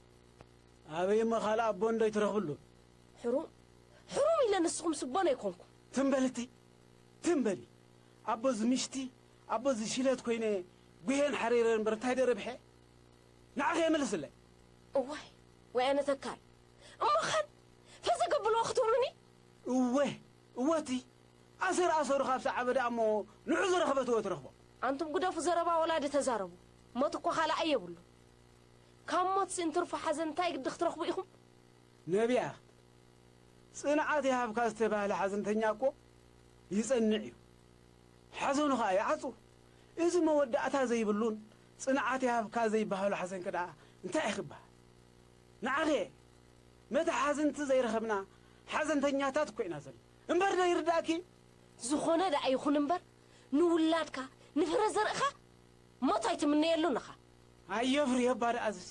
ኣበይ እሞ ካልእ ኣቦ እንዶ ይትረኽብሉ? ሕሩም፣ ሕሩም ኢለ ንስኹም ስቦን ኣይኮንኩም። ትም በል እቲ፣ ትም በሊ። ኣቦ ዝምሽቲ፣ ኣቦ ዝሽለት ኮይነ ጉሄን ሓሪረን እምበር እንታይ ዶ ረብሐ? ንዓኺ የምልስለይ። እዋይ፣ ወይ ኣነ ተካል። እሞ ኸን ፈዘግ ኣብልዎ ክትብሉኒ? እወ፣ እወ እቲ ኣሰር ኣሰሩ ካብ ዝዓበደ እሞ ንዑ ዝረኽበትዎ ትረኽቦ። ኣንቱም ግደፉ ዘረባ ወላዲ ተዛረቡ። ሞት እኮ ካልኣይ የብሉ። ካብ ሞትሲ እንትርፎ ሓዘን እንታይ ግዲ ክትረኽቡ ኢኹም? ነቢያት፣ ጽንዓት ይሃብካ ዝተባህለ ሓዘንተኛ እኮ ይጸንዕ እዩ፣ ሓዘኑ ኸኣ ይዓጹ። እዚ መወዳእታ ዘይብሉን ጽንዓት ይሃብካ ዘይበሃሎ ሓዘንከ ደኣ እንታይ እዩ ክበሃል? ንዓኸ መታሓዝንቲ ዘይረኸብና ሓዘንተኛታት እኮ ኢና ዘለና። እምበር ዶ ይርዳእኪ? ዝኾነ ደኣ ይኹን እምበር፣ ንውላድካ፣ ንፍረ ዘርእኻ ሞት ኣይትምነየሉን ኢኻ። ኣየፍርየባ ደኣ እዝስ።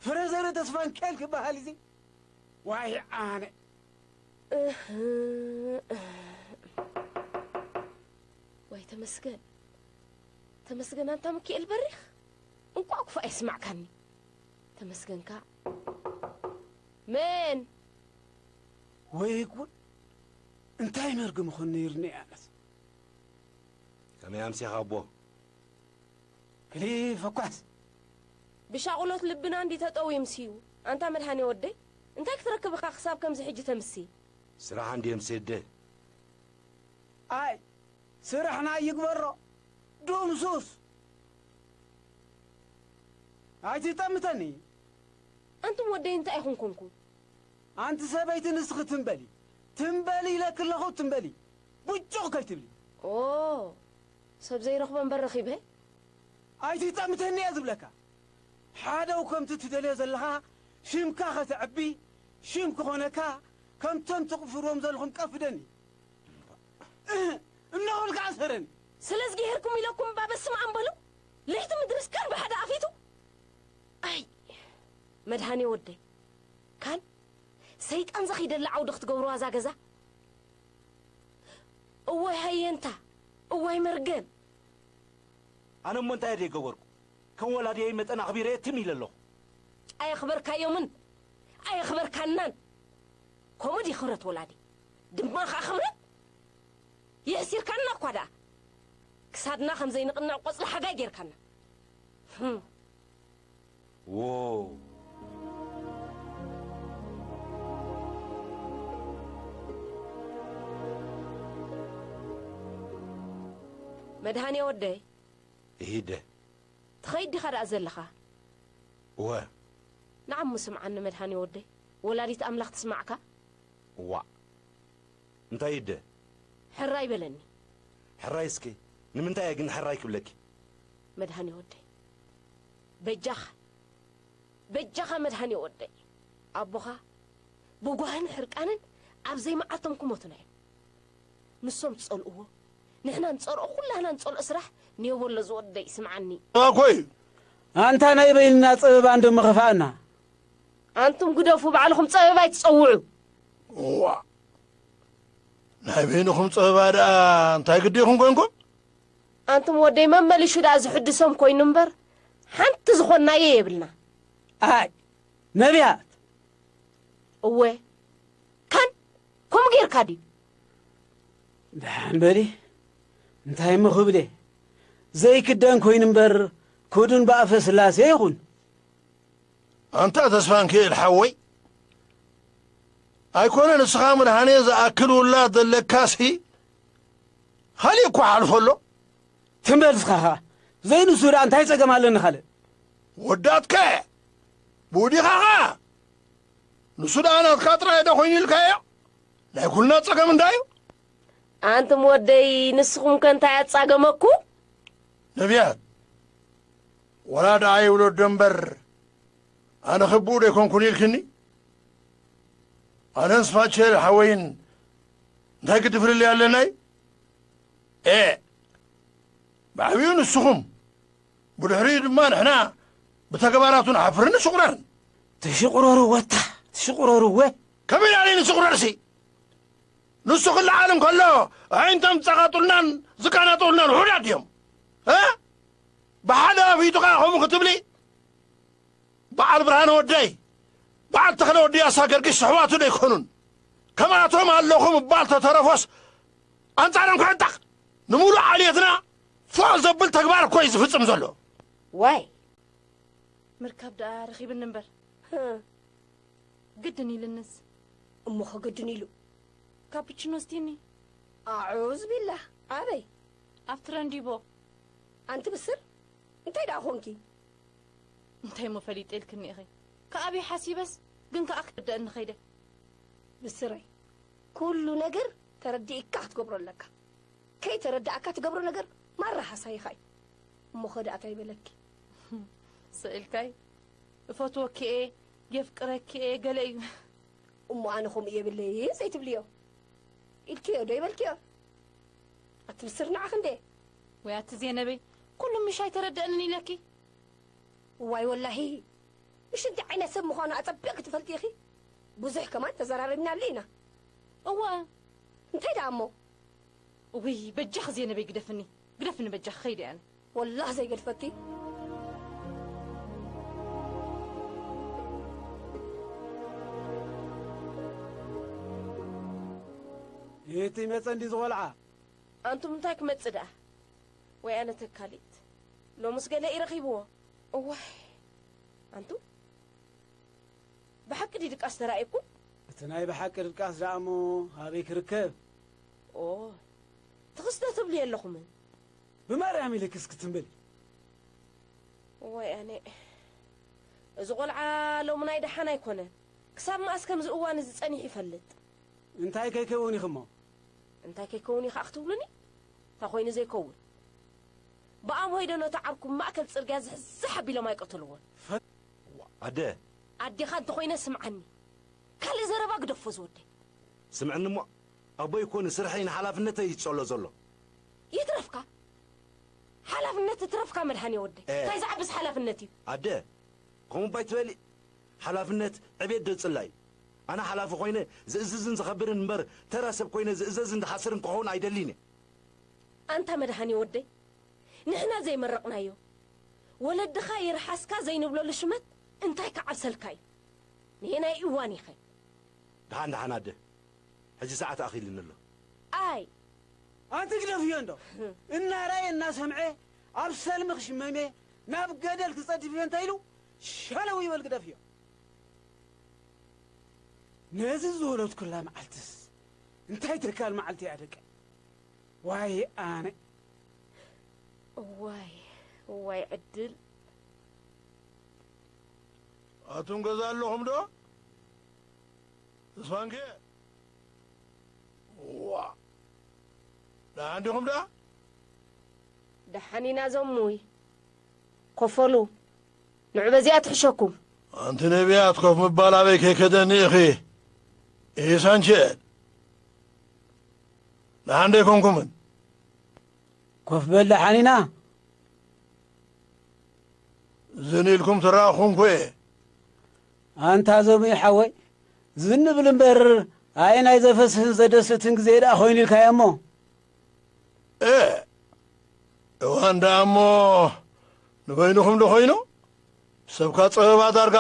ፍረ ዘርኢ ተስፋንኪኤል ክበሃል እዚ። ዋይ ኣነ። እህ፣ እህ። ዋይ ተመስገን። ተመስገን ኣንታ ሚኪኤል በሪኽ። እንቋዕ ክፉእ ኣይስማዕካኒ። ተመስገንካ። መን? ወይ ጉድ! እንታይ መርገም ይኾን ነይርኒ ኣነስ። ከመይ ኣምሲኻ ኣቦ? ክሊፍ እኳስ። ብሻቑሎት ልብና እንዲ ተጠውዩ ምስዩ። ኣንታ መድሃኔ ወደይ፣ እንታይ ክትረክብ ኢኻ ክሳብ ከምዚ ሕጂ ተምሲ? ስራሕ እንድየ ምስ የደ። ኣይ፣ ስራሕና ይግበሮ። ድምሱስ። ኣይትጠምተኒ። ኣንቱም ወደይ እንታይ ኢኹም ኮንኩም? ኣንቲ ሰበይቲ ንስኺ ትንበሊ። ትንበሊ ኢለኪ ኣለኹ ትንበሊ። ብጩቕ ከይትብሊ። ኦ፣ ሰብ ዘይረኽቦ እምበር ረኺበ? ኣይትጠምተኒ እየ ዝብለካ። ሓደው ከምቲ ትደልዮ ዘለኻ ሽምካ ከተዕቢ፣ ሽም ክኾነካ፣ ከምቶም ትቕፍርዎም ዘለኹም ቀፍደኒ። እነኹል ከኣ ሰረኒ። ስለዚ ገይርኩም ኢለኩም እባ በስመ ኣብ በሉ። ለይቲ ምድርስ ከም ብሓደ ኣፊቱ። ኣይ፣ መድሃኔ ወደይ። ካን ሰይጣን ዘኺደላ ዓውዲ ክትገብርዋ እዛ ገዛ። እዋይ ሃየንታ፣ እዋይ መርገም። ኣነ እሞ እንታይ ደይገበርኩ? ከም ወላዲየይ መጠን ኣኽቢረየ ትም ኢለ ኣለኹ። ኣየኽበርካዮምን ኣየኽበርካናን። ከምኡ ድዩ ክብረት ወላዲ? ድማ ኸኣ ክብረት? የሕሲርካና እኳ ደኣ። ክሳድና ከም ዘይንቕንዕ ቆጽሊ ሓጋይ ጌርካና። ህም። ዎ። መድሃኔ ወደይ። እሂደ። ትኸይድ ዲኻ ደኣ ዘለኻ? እወ። ንዓሙ ስምዓኒ መድሃኔ ወደይ። ወላዲት ኣምላኽ ትስማዕካ? እዋእ። እንታይ እደ? ሕራይ በለኒ። ሕራይ እስከ? ንምንታይ እየ ግን ሕራይ ክብለኪ? መድሃኔ ወደይ። በጃኻ። በጃኻ መድሃኔ ወደይ። ኣቦኻ ብጓህን ሕርቃንን ኣብ ዘይመዓልቶም ክሞቱና እዮም። ንሶም ዝጸልእዎ፣ ንሕና ንጸልኦ፣ ኩላህና ንጸልኦ ስራሕ ኔቦ ኣሎ ዝወደይ፣ ስምዓኒ። እኮ እዩ። ኣንታ ናይ በይንና ጸበባ እንዶ ምኸፍኣና። ኣንቱም ግደፉ፣ ባዕልኹም ጸበባ ኣይትጸውዑ። እዋ። ናይ በይንኹም ጸበባ ደኣ እንታይ ግዲ ኢኹም ኮንኩም? ኣንቱም ወደይ መመሊሹ ደኣ ዝሕድሶም ኮይኑ እምበር፣ ሓንቲ ዝኾንናዮ የብልና። ኣይ፣ ነቢያት። እወ፣ ካን ከምኡ ጌርካ ድዩ? ደሓን በሊ፣ እንታይ እሞ ክብለ? ዘይክደን ኮይኑ እምበር፣ ክዱን ብኣፈ ስላሴ ይኹን። ኣንታ ተስፋንኪኤል ሓወይ፣ ኣይኮነ ንስኻ መድሃኔ ዝኣክል ውላድ ዘለካሲ፣ ኻሊእ እኮ ሓልፎ ኣሎ። ትም በል እስኻ ኸኣ፣ ዘይንሱ ደኣ እንታይ ጸገም ኣለኒ ካልእ? ወዳትካ እየ፣ ብውዲኻ ኸኣ። ንሱ ደኣ ናትካ ጥራይ ዶ ኮይኑ ኢልካዮ? ናይ ኩልና ጸገም እንዳዩ። ኣንቱም ወደይ፣ ንስኹም ከ እንታይ ኣጻገመኩ? ነቢያት፣ ወላ ደኣ ይውለዶ እምበር፣ ኣነ ክብኡ ዶ ኣይኮንኩን ኢልክኒ? ኣነን ስፓቸር ሓወይን እንታይ ግዲ ፍልልይ ኣለናይ? ኤ፣ ብዓብዩ ንስኹም፣ ብድሕሪኡ ድማ ንሕና ብተግባራቱ ንሓፍርን ንሽቑረርን። ትሽቑረሩ ወታ፣ ትሽቑረሩ ወ። ከመይ ኢልና ንሽቑረርሲ? ንሱ ክለዓል እንከሎ፣ ኣዒንቶም ዝጸቓጡልናን ዝቃናጠውልናን ውሑዳት ድዮም? እ? ብሓደ ኣፍይቱ ኸኣ ከምኡ ክትብሊ? በዓል ብርሃነ ወደይ፣ በዓል ተኽለ ወዲ ያሳ ገርጊስ ኣሕዋቱ ዶ ኣይኮኑን? ከምኣቶም ኣለኹ ምባል ተተረፎስ፣ ኣንጻሮም ክዕጠቕ፣ ንምሉእ ዓልየትና ፎእ ዘብል ተግባር እኮ እዩ ዝፍጽም ዘሎ። ዋይ! ምርካብ ደኣ ረኺብኒ እምበር። ህእ። ግድን ኢልንስ። እሞ ከግድን ኢሉ። ካፕችኖ ስቲኒ። ኣዑዝ ቢላህ። ኣበይ? ኣብ ትረንዲቦ። ኣንቲ ብስር፣ እንታይ ደኣ ኾንኪ? እንታይ እሞ ፈሊጠ ኢልክኒ ኢኺ? ከኣበይ ሓሲበስ ግን ከኣ ክርደእኒ ኸይደ። ብስረይ፣ ኩሉ ነገር ተረዲእካ ክትገብሮ ኣለካ። ከይተረዳእካ ትገብሮ ነገር ማራ ሃሳይኻ እዩ። እሞ ኸ ደኣ እንታይ በለኪ? ስኢልካይ፣ እፈትወኪ እየ፣ የፍቅረኪ እየ፣ ገለ እዩ። እሞ ኣነ ከምኡ የብለይን ዘይትብልዮ ኢልክዮ ዶ ይበልክዮ? ኣቲ ብስር ንዓኺ እንዴ? ወይ ኣቲ ዜነበይ፣ ኩሉ ምሽ ኣይተረደእንን ኢለኪ። እዋይ ወላሂ፣ ምሽ እንታይ ዓይነት ሰብ ምዃኑ ኣጸቢቕኪ ትፈልጢ ኢኺ። ብዙሕ ከማን ተዘራሪብናሉ ኢና። እወ። እንታይ ደኣ እሞ? ውይ በጃኺ ዜነበይ ግደፍኒ፣ ግደፍኒ በጃኺ፣ ኸይደ ኣነ። ወላህ ዘይገድፈኪ። ይህቲ መጸ እንዲ ዝቖልዓ ኣንቱም እንታይ ክመጽእ ደኣ? ወይ ኣነ ተካሊት፣ ሎምስ ገለ እዩ ረኺብዎ። እዋይ ኣንቱም፣ ብሓቂ ድዩ ድቃስ ተራእየኩም? እቲ ናይ ብሓቂ ድቃስ ደኣ እሞ ኣበይ ክርከብ? ኦ፣ ትኽስተ ትብሉ የለኹምን። ብማርያም ኢልክስ ክትንበል ወይ ኣነ፣ እዚ ቆልዓ ሎሚ ናይ ደሓን ኣይኮነን። ክሳብ መኣስ ከምዚ እዋን እዚ ጸኒሑ ይፈልጥ? እንታይ ከይከውን ኢኽሞ? እንታይ ከይከውን ኢኻ ክትብሉኒ? እንታይ ኮይኑ ዘይከውን? ብኣምሆይ ዶ ነቲ ዓርኩም ማእከል ጽርግያ ዝሕዝሕ ኣቢሎም ኣይቀተልዎን? ኣደ፣ ኣዴኻ እንተኾይነ ስምዓኒ። ካልእ ዘረባ ግደፎ ዝወደይ። ስምዕኒ እሞ፣ ኣቦይ እኮ ንስርሐይ ንሓላፍነተይ እዩ ዝጸሎ ዘሎ። ይትረፍካ ሓላፍነት፣ ትረፍካ መድሃኔ ወደይ። እ። እንታይ ዝዓብስ ሓላፍነት እዩ? ኣደ፣ ከምኡ እባ ኣይትበሊ። ሓላፍነት ዕቤት ዶ ጽላኢ? ኣነ ሓላፊ ኮይነ ዝእዝዝን ዝኸብርን እምበር፣ ተራ ሰብ ኮይነ ዝእዘዝን ዝሓስርን ክኸውን ኣይደልን እየ። ኣንታ መድሃኔ ወደይ፣ ንሕና ዘይመረቕናዮ፣ ወለድኻ ይርሓስካ ዘይንብለሉ ሽመት እንታይ ክዓብሰልካ እዩ? ንየናይ እዋን ኢኸ? ደሓን ደሓን ኣደ፣ ሕጂ ሰዓት ኣኺልኒ ኣሎ። ኣይ ኣንቲ ግደፍዮ እንዶ። እናራየ እናሰምዐ ኣብ ሰልሚ ክሽመሜ ናብ ገደል ክጸድፍዮ እንተ ኢሉ ሸለው ይበል ግደፍዮ። ነዚ ዝወለድኩላ መዓልትስ እንታይ ተካል መዓልቲ እያ ደቀ። ዋይ ኣነ። እዋይ እዋይ ዕድል። ኣቱም ገዛ ኣለኹም ዶ? ተስፋንኬ፣ ዋ፣ ደሓን ዲኹም ደኣ? ደሓን ኢና ዞም ሙይ። ኮፈሉ፣ ንዑ በዚኣ ትሕሸኩም። ኣንቲ ነቢያት፣ ኮፍ ምባል ኣበይ ከይከደኒ ኢኺ? ኢሳንቸል፣ ደሓን ደይኮንኩምን? ኮፍ በል ደሓን ኢና። ዝን ኢልኩም ትረኣኹምኩ እየ። ኣንታ ዞም ሓወይ፣ ዝን ብል እምበር፣ ኣየናይ ዘፈስህን ዘደስትን ግዜ ደኣ ኮይኑ ኢልካዮ እሞ። እ፣ እዋን ደኣ እሞ ንበይንኹም ዶ ኮይኑ? ሰብካ ጸበባ ዳርጋ